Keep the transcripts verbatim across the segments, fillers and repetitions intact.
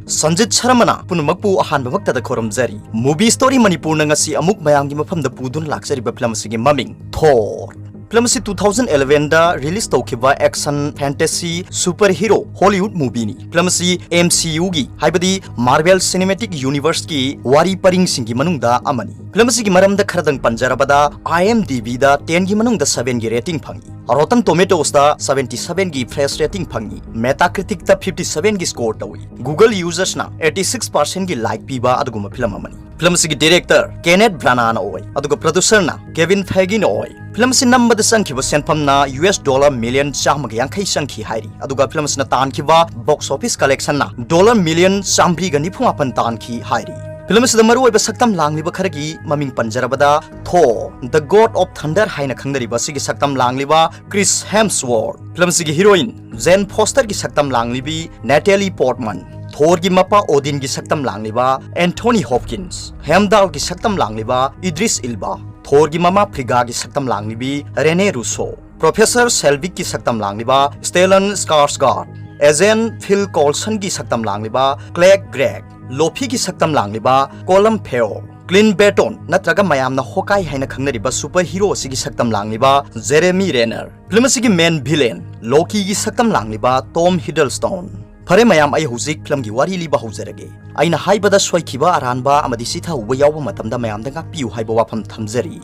ꯁꯟꯖꯤꯠ ꯁꯔꯃꯅ ꯄꯨꯝꯅꯃꯛꯄꯨ ꯑꯍꯥꯟꯕꯃꯛꯇꯗ ꯈꯨꯔꯨꯝꯖꯔꯤ꯫ Movie Story ꯃꯅꯤꯄꯨꯔꯅ ꯉꯁꯤ ꯑꯃꯨꯛ ꯃꯌꯥꯝꯒꯤ ꯃꯐꯝꯗ ꯄꯨꯗꯨꯅ ꯂꯥꯛꯆꯔꯤꯕ ꯐꯤꯂꯝ ꯑꯁꯤꯒꯤ ꯃꯃꯤꯡ ꯊꯣꯔ꯫ ꯐꯤꯂꯝ ꯑꯁꯤ two thousand eleven ꯗ release ꯇꯧꯈꯤꯕ action fantasy super hero Hollywood movie ꯅꯤ꯫ ꯐꯤꯂꯝ ꯑꯁꯤ M C U ꯒꯤ, ꯍꯥꯏꯕꯗꯤ Marvel Cinematic Universe ꯀꯤ ꯋꯥꯔꯤ ꯄꯔꯤꯡꯁꯤꯡꯒꯤ ꯃꯅꯨꯡꯗ ꯑꯃꯅꯤ꯫ ꯐꯤꯂꯝ ꯑꯁꯤꯒꯤ ꯃꯔꯝꯗ ꯈꯔꯗꯪ ꯄꯟꯖꯔꯕꯗ, I M D B the ten ꯒꯤ ꯃꯅꯨꯡꯗ seven ꯒꯤ rating ꯐꯪꯏ꯫ Rotten Tomatoes ꯗ seventy seven ꯒꯤ fresh rating ꯐꯪꯏ꯫ Metacritic ꯇ fifty seven ꯒꯤ score ꯇꯧꯏ꯫ Google users ꯅ eighty six percent ꯒꯤ like ꯄꯤꯕ ꯑꯗꯨꯒꯨꯝꯕ ꯐꯤꯂꯝ ꯑꯃꯅꯤ꯫ ꯐꯤꯂꯝ ꯑꯁꯤꯒꯤ director Kenneth Branagh ꯅ ꯑꯣꯏ, ꯑꯗꯨꯒ producer ꯅ Kevin Feige ꯅ ꯑꯣꯏ꯫ ꯐꯤꯂꯝ ꯑꯁꯤ ꯅꯝꯕꯗ ꯆꯪꯈꯤꯕ ꯁꯦꯟꯐꯝꯅ U S dollar million ꯆꯥꯝꯃꯒ ꯌꯥꯡꯈꯩ ꯆꯪꯈꯤ ꯍꯥꯏꯔꯤ, ꯑꯗꯨꯒ ꯐꯤꯂꯝ ꯑꯁꯤꯅ ꯇꯥꯟꯈꯤꯕ box office collection ꯅ dollar million ꯆꯥꯃꯔꯤꯒ ꯅꯤꯐꯨ ꯃꯥꯄꯟ ꯇꯥꯟꯈꯤ ꯍꯥꯏꯔꯤ꯫ ꯐꯤꯂꯝ ꯑꯁꯤꯗ ꯃꯔꯨꯑꯣꯏꯕ ꯁꯛꯇꯝ ꯂꯥꯡꯂꯤꯕ ꯈꯔꯒꯤ ꯃꯃꯤꯡ ꯄꯟꯖꯔꯕꯗ, Thor, The God of Thunder ꯍꯥꯏꯅ ꯈꯪꯅꯔꯤꯕ ꯑꯁꯤꯒꯤ ꯁꯛꯇꯝ ꯂꯥꯡꯂꯤꯕ Chris Hemsworth, ꯐꯤꯂꯝ ꯑꯁꯤꯒꯤ heroine Jane Foster ꯒꯤ ꯁꯛꯇꯝ ꯂꯥꯡꯂꯤꯕꯤ Natalie Portman, ꯊꯣꯔꯒꯤ ꯃꯄꯥ ꯑꯣꯗꯤꯟꯒꯤ ꯁꯛꯇꯝ ꯂꯥꯡꯂꯤꯕ Anthony Hopkins, ꯍꯦꯝꯗꯥꯜꯒꯤ ꯁꯛꯇꯝ ꯂꯥꯡꯂꯤꯕ ꯏꯗ꯭ꯔꯤꯁ ꯏꯜꯕꯥ, ꯊꯣꯔꯒꯤ ꯃꯃꯥ ꯐ꯭ꯔꯤꯒꯥꯒꯤ ꯁꯛꯇꯝ ꯂꯥꯡꯂꯤꯕꯤ ꯔꯦꯅꯦ ꯔꯨꯁꯣ, Professor Selvigꯒꯤ ꯁꯛꯇꯝ ꯂꯥꯡꯂꯤꯕ Stellan Skarsgård, Agent Phil Coulsonꯒꯤ ꯁꯛꯇꯝ ꯂꯥꯡꯂꯤꯕ Clark Gregg, ꯂꯣꯐꯤꯒꯤ ꯁꯛꯇꯝ ꯂꯥꯡꯂꯤꯕ Colm Feore, Clem Barton ꯅꯠꯇ꯭ꯔꯒ ꯃꯌꯥꯝꯅ ꯍꯣꯀꯥꯏ ꯍꯥꯏꯅ ꯈꯪꯅꯔꯤꯕ super hero ꯑꯁꯤꯒꯤ ꯁꯛꯇꯝ ꯂꯥꯡꯂꯤꯕ Jeremy Renner, ꯐꯤꯂꯝ ꯑꯁꯤꯒꯤ main villain ꯂꯣꯀꯤꯒꯤ ꯁꯛꯇꯝ ꯂꯥꯡꯂꯤꯕ Tom Hiddleston꯫ ꯐꯔꯦ ꯃꯌꯥꯝ, ꯑꯩ ꯍꯧꯖꯤꯛ ꯐꯤꯂꯝꯒꯤ ꯋꯥꯔꯤ ꯂꯤꯕ ꯍꯧꯖꯔꯒꯦ꯫ ꯑꯩꯅ ꯍꯥꯏꯕꯗ ꯁꯣꯏꯈꯤꯕ, ꯑꯔꯥꯟꯕ ꯑꯃꯗꯤ ꯆꯤꯊꯍꯧꯕ ꯌꯥꯎꯕ ꯃꯇꯝꯗ ꯃꯌꯥꯝꯗ ꯉꯥꯛꯄꯤꯌꯨ ꯍꯥꯏꯕ ꯋꯥꯐꯝ ꯊꯝꯖꯔꯤ꯫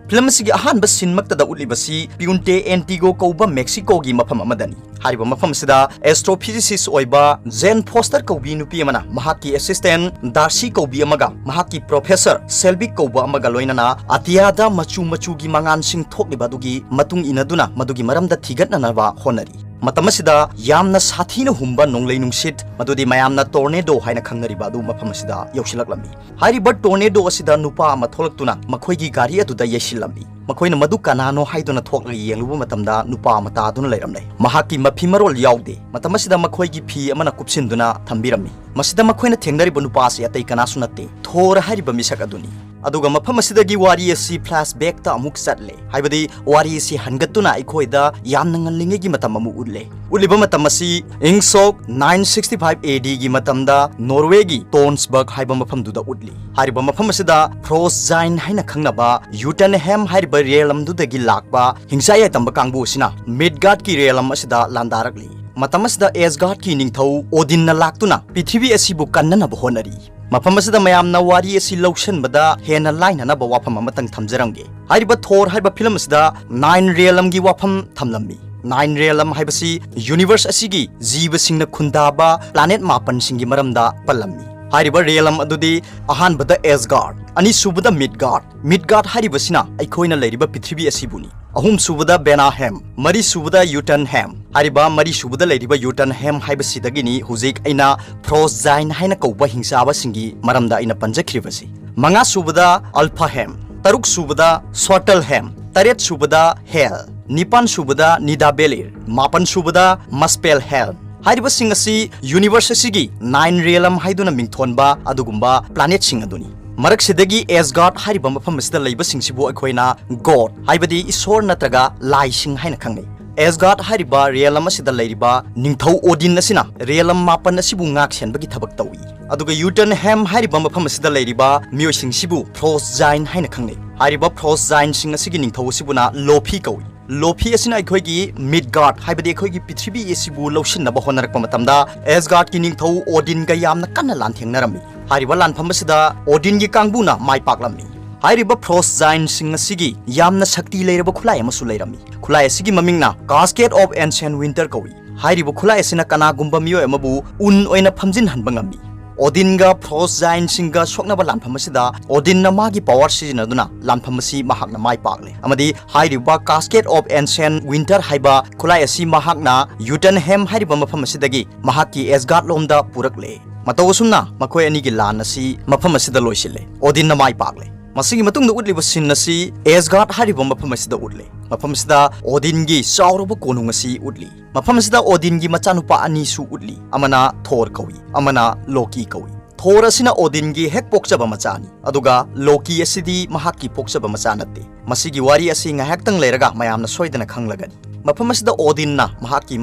ꯐꯤꯂꯝ ꯑꯁꯤꯒꯤ ꯑꯍꯥꯟꯕ ꯁꯤꯟꯃꯛꯇꯗ ꯎꯠꯂꯤꯕꯁꯤ Puente Antiguo ꯀꯧꯕ ꯃꯦꯛꯁꯤꯀꯣꯒꯤ ꯃꯐꯝ ꯑꯃꯗꯅꯤ꯫ ꯍꯥꯏꯔꯤꯕ ꯃꯐꯝ ꯑꯁꯤꯗ astrophysicist ꯑꯣꯏꯕ Jane Foster ꯀꯧꯕꯤ ꯅꯨꯄꯤ ꯑꯃꯅ ꯃꯍꯥꯛꯀꯤ assistant Darcy ꯀꯧꯕꯤ ꯑꯃꯒ ꯃꯍꯥꯛꯀꯤ professor Selvig ꯀꯧꯕ ꯑꯃꯒ ꯂꯣꯏꯅꯅ ꯑꯇꯤꯌꯥꯗ ꯃꯆꯨ ꯃꯆꯨꯒꯤ ꯃꯉꯥꯟꯁꯤꯡ ꯊꯣꯛꯂꯤꯕ ꯑꯗꯨꯒꯤ ꯃꯇꯨꯡ ꯏꯟꯅꯗꯨꯅ ꯃꯗꯨꯒꯤ ꯃꯔꯝꯗ ꯊꯤꯒꯠꯅꯅꯕ ꯍꯣꯠꯅꯔꯤ꯫ ꯃꯇꯝ ꯑꯁꯤꯗ ꯌꯥꯝꯅ ꯁꯥꯊꯤꯅ ꯍꯨꯝꯕ ꯅꯣꯡꯂꯩ ꯅꯨꯡꯁꯤꯠ, ꯃꯗꯨꯗꯤ ꯃꯌꯥꯝꯅ tornado ꯍꯥꯏꯅ ꯈꯪꯅꯔꯤꯕ ꯑꯗꯨ ꯃꯐꯝ ꯑꯁꯤꯗ ꯌꯧꯁꯤꯜꯂꯛꯂꯝꯃꯤ꯫ ꯍꯥꯏꯔꯤꯕ tornado ꯑꯁꯤꯗ ꯅꯨꯄꯥ ꯑꯃ ꯊꯣꯛꯂꯛꯇꯨꯅ ꯃꯈꯣꯏꯒꯤ ꯒꯥꯔꯤ ꯑꯗꯨꯗ ꯌꯩꯁꯤꯜꯂꯝꯃꯤ꯫ ꯃꯈꯣꯏꯅ ꯃꯗꯨ ꯀꯅꯥꯅꯣ ꯍꯥꯏꯗꯨꯅ ꯊꯣꯛꯂꯒ ꯌꯦꯡꯂꯨꯕ ꯃꯇꯝꯗ ꯅꯨꯄꯥ ꯑꯃ ꯇꯥꯗꯨꯅ ꯂꯩꯔꯝꯂꯦ꯫ ꯃꯍꯥꯛꯀꯤ ꯃꯐꯤ ꯃꯔꯣꯜ ꯌꯥꯎꯗꯦ꯫ ꯃꯇꯝ ꯑꯁꯤꯗ ꯃꯈꯣꯏꯒꯤ ꯐꯤ ꯑꯃꯅ ꯀꯨꯞꯁꯤꯟꯗꯨꯅ ꯊꯝꯕꯤꯔꯝꯃꯤ꯫ ꯃꯁꯤꯗ ꯃꯈꯣꯏꯅ ꯊꯦꯡꯅꯔꯤꯕ ꯅꯨꯄꯥ ꯑꯁꯤ ꯑꯇꯩ ꯀꯅꯥꯁꯨ ꯅꯠꯇꯦ, ꯊꯣꯔ ꯍꯥꯏꯔꯤꯕ ꯃꯤꯁꯛ ꯑꯗꯨꯅꯤ꯫ ꯑꯗꯨꯒ ꯃꯐꯝ ꯑꯁꯤꯗꯒꯤ ꯋꯥꯔꯤ ꯑꯁꯤ flashbackꯇ ꯑꯃꯨꯛ ꯆꯠꯂꯦ, ꯍꯥꯏꯕꯗꯤ ꯋꯥꯔꯤ ꯑꯁꯤ ꯍꯟꯒꯠꯇꯨꯅ ꯑꯩꯈꯣꯏꯗ ꯌꯥꯝꯅ ꯉꯜꯂꯤꯉꯩꯒꯤ ꯃꯇꯝ ꯑꯃꯨꯛ ꯎꯠꯂꯦ꯫ ꯎꯠꯂꯤꯕ ꯃꯇꯝ ꯑꯁꯤ ꯏꯪ ꯁꯣꯛ nine sixty five A Dꯒꯤ ꯃꯇꯝꯗ ꯅꯣꯔꯋꯦꯒꯤ ꯇꯣꯟꯁꯕꯔꯒ ꯍꯥꯏꯕ ꯃꯐꯝꯗꯨꯗ ꯎꯠꯂꯤ꯫ ꯍꯥꯏꯔꯤꯕ ꯃꯐꯝ ꯑꯁꯤꯗ ꯐ꯭ꯔꯣꯁꯖꯥꯏꯟ ꯍꯥꯏꯅ ꯈꯪꯅꯕ ꯌꯨꯇꯟꯍꯦꯝ ꯍꯥꯏꯔꯤꯕ realmꯗꯨꯗꯒꯤ ꯂꯥꯛꯄ ꯍꯤꯡꯆꯥ ꯌꯥꯏꯇꯝꯕ ꯀꯥꯡꯕꯨ ꯑꯁꯤꯅ ꯃꯤꯗꯒꯥꯔꯗꯀꯤ realm ꯑꯁꯤꯗ ꯂꯥꯟꯗꯥꯔꯛꯂꯤ꯫ ꯃꯇꯝ ꯑꯁꯤꯗ ꯑꯦꯁꯒꯥꯔꯗꯀꯤ ꯅꯤꯡꯊꯧ ꯑꯣꯗꯤꯟꯅ ꯂꯥꯛꯇꯨꯅ ꯄ꯭ꯔꯤꯊꯤꯕꯤ ꯑꯁꯤꯕꯨ ꯀꯟꯅꯅꯕ ꯍꯣꯠꯅꯔꯤ꯫ ꯃꯐꯝ ꯑꯁꯤꯗ ꯃꯌꯥꯝꯅ ꯋꯥꯔꯤ ꯑꯁꯤ ꯂꯧꯁꯤꯟꯕꯗ ꯍꯦꯟꯅ ꯂꯥꯏꯅꯅꯕ ꯋꯥꯐꯝ ꯑꯃꯇꯪ ꯊꯝꯖꯔꯝꯒꯦ꯫ ꯍꯥꯏꯔꯤꯕ ꯊꯣꯔ ꯍꯥꯏꯕ ꯐꯤꯂꯝ ꯑꯁꯤꯗ nine realmꯒꯤ ꯋꯥꯐꯝ ꯊꯝꯂꯝꯃꯤ꯫ Nine realm ꯍꯥꯏꯕꯁꯤ universe ꯑꯁꯤꯒꯤ ꯖꯤꯕꯁꯤꯡꯅ ꯈꯨꯟꯗꯥꯕ planet ꯃꯥꯄꯟꯁꯤꯡꯒꯤ ꯃꯔꯝꯗ ꯄꯜꯂꯝꯃꯤ꯫ ꯍꯥꯏꯔꯤꯕ realm ꯑꯗꯨꯗꯤ ꯑꯍꯥꯟꯕꯗ ꯑꯦꯁꯒꯥꯔꯗ, ꯑꯅꯤꯁꯨꯕꯗ ꯃꯤꯗꯒꯥꯔꯗ, ꯃꯤꯗꯒꯥꯔꯗ ꯍꯥꯏꯔꯤꯕꯁꯤꯅ ꯑꯩꯈꯣꯏꯅ ꯂꯩꯔꯤꯕ ꯄ꯭ꯔꯤꯊꯤꯕꯤ ꯑꯁꯤꯕꯨꯅꯤ꯫ ꯑꯍꯨꯝꯁꯨꯕꯗ ꯕꯦꯅꯥꯍꯦꯝ, ꯃꯔꯤꯁꯨꯕꯗ ꯌꯨꯇꯟꯍꯦꯝ꯫ ꯍꯥꯏꯔꯤꯕ ꯃꯔꯤꯁꯨꯕꯗ ꯂꯩꯔꯤꯕ ꯌꯨꯇꯟꯍꯦꯝ ꯍꯥꯏꯕꯁꯤꯗꯒꯤꯅꯤ ꯍꯧꯖꯤꯛ ꯑꯩꯅ ꯐ꯭ꯔꯣꯁꯖꯥꯏꯟ ꯍꯥꯏꯅ ꯀꯧꯕ ꯍꯤꯡꯆꯥꯕꯁꯤꯡꯒꯤ ꯃꯔꯝꯗ ꯑꯩꯅ ꯄꯟꯖꯈ꯭ꯔꯤꯕꯁꯤ꯫ ꯃꯉꯥꯁꯨꯕꯗ ꯑꯜꯐꯥꯍꯦꯝ, ꯇꯔꯨꯛꯁꯨꯕꯗ ꯁ꯭ꯋꯥꯇꯜꯍꯦꯝ, ꯇꯔꯦꯠꯁꯨꯕꯗ ꯍꯦꯜ, ꯅꯤꯄꯥꯟꯁꯨꯕꯗ ꯅꯤꯗꯥꯕꯦꯂꯤꯔ, ꯃꯥꯄꯟꯁꯨꯕꯗ ꯃꯁꯄꯦꯜꯍꯦꯜ꯫ ꯍꯥꯏꯔꯤꯕꯁꯤꯡ ꯑꯁꯤ universe ꯑꯁꯤꯒꯤ nine realm ꯍꯥꯏꯗꯨꯅ ꯃꯤꯡꯊꯣꯟꯕ ꯑꯗꯨꯒꯨꯝꯕ planetꯁꯤꯡ ꯑꯗꯨꯅꯤ꯫ ꯃꯔꯛꯁꯤꯗꯒꯤ ꯑꯦꯁꯒꯥꯔꯗ ꯍꯥꯏꯔꯤꯕ ꯃꯐꯝ ꯑꯁꯤꯗ ꯂꯩꯕꯁꯤꯡꯁꯤꯕꯨ ꯑꯩꯈꯣꯏꯅ god ꯍꯥꯏꯕꯗꯤ ꯏꯁꯣꯔ ꯅꯠꯇ꯭ꯔꯒ ꯂꯥꯏꯁꯤꯡ ꯍꯥꯏꯅ ꯈꯪꯅꯩ꯫ ꯑꯦꯁꯒꯥꯔꯗ ꯍꯥꯏꯔꯤꯕ realm ꯑꯁꯤꯗ ꯂꯩꯔꯤꯕ ꯅꯤꯡꯊꯧ ꯑꯣꯗꯤꯟ ꯑꯁꯤꯅ realm ꯃꯥꯄꯟ ꯑꯁꯤꯕꯨ ꯉꯥꯛ ꯁꯦꯟꯕꯒꯤ ꯊꯕꯛ ꯇꯧꯏ꯫ ꯑꯗꯨꯒ ꯌꯨꯇꯟꯍꯦꯝ ꯍꯥꯏꯔꯤꯕ ꯃꯐꯝ ꯑꯁꯤꯗ ꯂꯩꯔꯤꯕ ꯃꯤꯑꯣꯏꯁꯤꯡꯁꯤꯕꯨ ꯐ꯭ꯔꯣꯁꯖꯥꯏꯟ ꯍꯥꯏꯅ ꯈꯪꯅꯩ꯫ ꯍꯥꯏꯔꯤꯕ ꯐ꯭ꯔꯣꯁꯖꯥꯏꯟꯁꯤꯡ ꯑꯁꯤꯒꯤ ꯅꯤꯡꯊꯧ ꯑꯁꯤꯕꯨꯅ ꯂꯣꯐꯤ ꯀꯧꯏ꯫ ꯂꯣꯐꯤ ꯑꯁꯤꯅ ꯑꯩꯈꯣꯏꯒꯤ ꯃꯤꯗꯒꯥꯔꯗ ꯍꯥꯏꯕꯗꯤ ꯑꯩꯈꯣꯏꯒꯤ ꯄ꯭ꯔꯤꯊꯤꯕꯤ ꯑꯁꯤꯕꯨ ꯂꯧꯁꯤꯟꯅꯕ ꯍꯣꯠꯅꯔꯛꯄ ꯃꯇꯝꯗ ꯑꯦꯁꯒꯥꯔꯗꯀꯤ ꯅꯤꯡꯊꯧ ꯑꯣꯗꯤꯟꯒ ꯌꯥꯝꯅ ꯀꯟꯅ ꯂꯥꯟꯊꯦꯡꯅꯔꯝꯃꯤ꯫ ꯍꯥꯏꯔꯤꯕ ꯂꯥꯟꯐꯝ ꯑꯁꯤꯗ ꯑꯣꯗꯤꯟꯒꯤ ꯀꯥꯡꯕꯨꯅ ꯃꯥꯏ ꯄꯥꯛꯂꯝꯃꯤ꯫ ꯍꯥꯏꯔꯤꯕ ꯐ꯭ꯔꯣꯁꯖꯥꯏꯟꯁꯤꯡ ꯑꯁꯤꯒꯤ ꯌꯥꯝꯅ ꯁꯛꯇꯤ ꯂꯩꯔꯕ ꯈꯨꯠꯂꯥꯏ ꯑꯃꯁꯨ ꯂꯩꯔꯝꯃꯤ꯫ ꯈꯨꯠꯂꯥꯏ ꯑꯁꯤꯒꯤ ꯃꯃꯤꯡꯅ Cascade of Ancient Winter ꯀꯧꯏ꯫ ꯍꯥꯏꯔꯤꯕ ꯈꯨꯠꯂꯥꯏ ꯑꯁꯤꯅ ꯀꯅꯥꯒꯨꯝꯕ ꯃꯤꯑꯣꯏ ꯑꯃꯕꯨ ꯎꯟ ꯑꯣꯏꯅ ꯐꯝꯖꯤꯟꯍꯟꯕ ꯉꯝꯃꯤ꯫ ꯑꯣꯗꯤꯟꯒ ꯐ꯭ꯔꯣꯁꯖꯥꯏꯟꯁꯤꯡꯒ ꯁꯣꯛꯅꯕ ꯂꯥꯟꯐꯝ ꯑꯁꯤꯗ ꯑꯣꯗꯤꯟꯅ ꯃꯥꯒꯤ power ꯁꯤꯖꯤꯟꯅꯗꯨꯅ ꯂꯥꯟꯐꯝ ꯑꯁꯤ ꯃꯍꯥꯛꯅ ꯃꯥꯏ ꯄꯥꯛꯂꯦ, ꯑꯃꯗꯤ ꯍꯥꯏꯔꯤꯕ Cascade of Ancient Winter ꯍꯥꯏꯕ ꯈꯨꯠꯂꯥꯏ ꯑꯁꯤ ꯃꯍꯥꯛꯅ ꯌꯨꯇꯟꯍꯦꯝ ꯍꯥꯏꯔꯤꯕ ꯃꯐꯝ ꯑꯁꯤꯗꯒꯤ ꯃꯍꯥꯛꯀꯤ ꯑꯦꯁꯒꯥꯔꯗ ꯂꯣꯝꯗ ꯄꯨꯔꯛꯂꯦ꯫ ꯃꯇꯧ ꯑꯁꯨꯝꯅ ꯃꯈꯣꯏ ꯑꯅꯤꯒꯤ ꯂꯥꯟ ꯑꯁꯤ ꯃꯐꯝ ꯑꯁꯤꯗ ꯂꯣꯏꯁꯤꯜꯂꯦ꯫ ꯑꯣꯗꯤꯟꯅ ꯃꯥꯏ ꯄꯥꯛꯂꯦ꯫ ꯃꯁꯤꯒꯤ ꯃꯇꯨꯡꯗ ꯎꯠꯂꯤꯕ scene ꯑꯁꯤ ꯑꯦꯁꯒꯥꯔꯗ ꯍꯥꯏꯔꯤꯕ ꯃꯐꯝ ꯑꯁꯤꯗ ꯎꯠꯂꯦ꯫ ꯃꯐꯝ ꯑꯁꯤꯗ ꯑꯣꯗꯤꯟꯒꯤ ꯆꯥꯎꯔꯕ ꯀꯣꯅꯨꯡ ꯑꯁꯤ ꯎꯠꯂꯤ꯫ ꯃꯐꯝ ꯑꯁꯤꯗ ꯑꯣꯗꯤꯟꯒꯤ ꯃꯆꯥꯅꯨꯄꯥ ꯑꯅꯤꯁꯨ ꯎꯠꯂꯤ, ꯑꯃꯅ ꯊꯣꯔ ꯀꯧꯏ, ꯑꯃꯅ ꯂꯣꯀꯤ ꯀꯧꯏ꯫ ꯊꯣꯔ ꯑꯁꯤꯅ ꯑꯣꯗꯤꯟꯒꯤ ꯍꯦꯛ ꯄꯣꯛꯆꯕ ꯃꯆꯥꯅꯤ, ꯑꯗꯨꯒ ꯂꯣꯀꯤ ꯑꯁꯤꯗꯤ ꯃꯍꯥꯛꯀꯤ ꯄꯣꯛꯆꯕ ꯃꯆꯥ ꯅꯠꯇꯦ꯫ ꯃꯁꯤꯒꯤ ꯋꯥꯔꯤ ꯑꯁꯤ ꯉꯥꯏꯍꯥꯛꯇꯪ ꯂꯩꯔꯒ ꯃꯌꯥꯝꯅ ꯁꯣꯏꯗꯅ ꯈꯪꯂꯒꯅꯤ꯫ ꯃꯐꯝ ꯑꯁꯤꯗ ꯑꯣꯗꯤꯟꯅ ꯃꯍꯥꯛꯀꯤ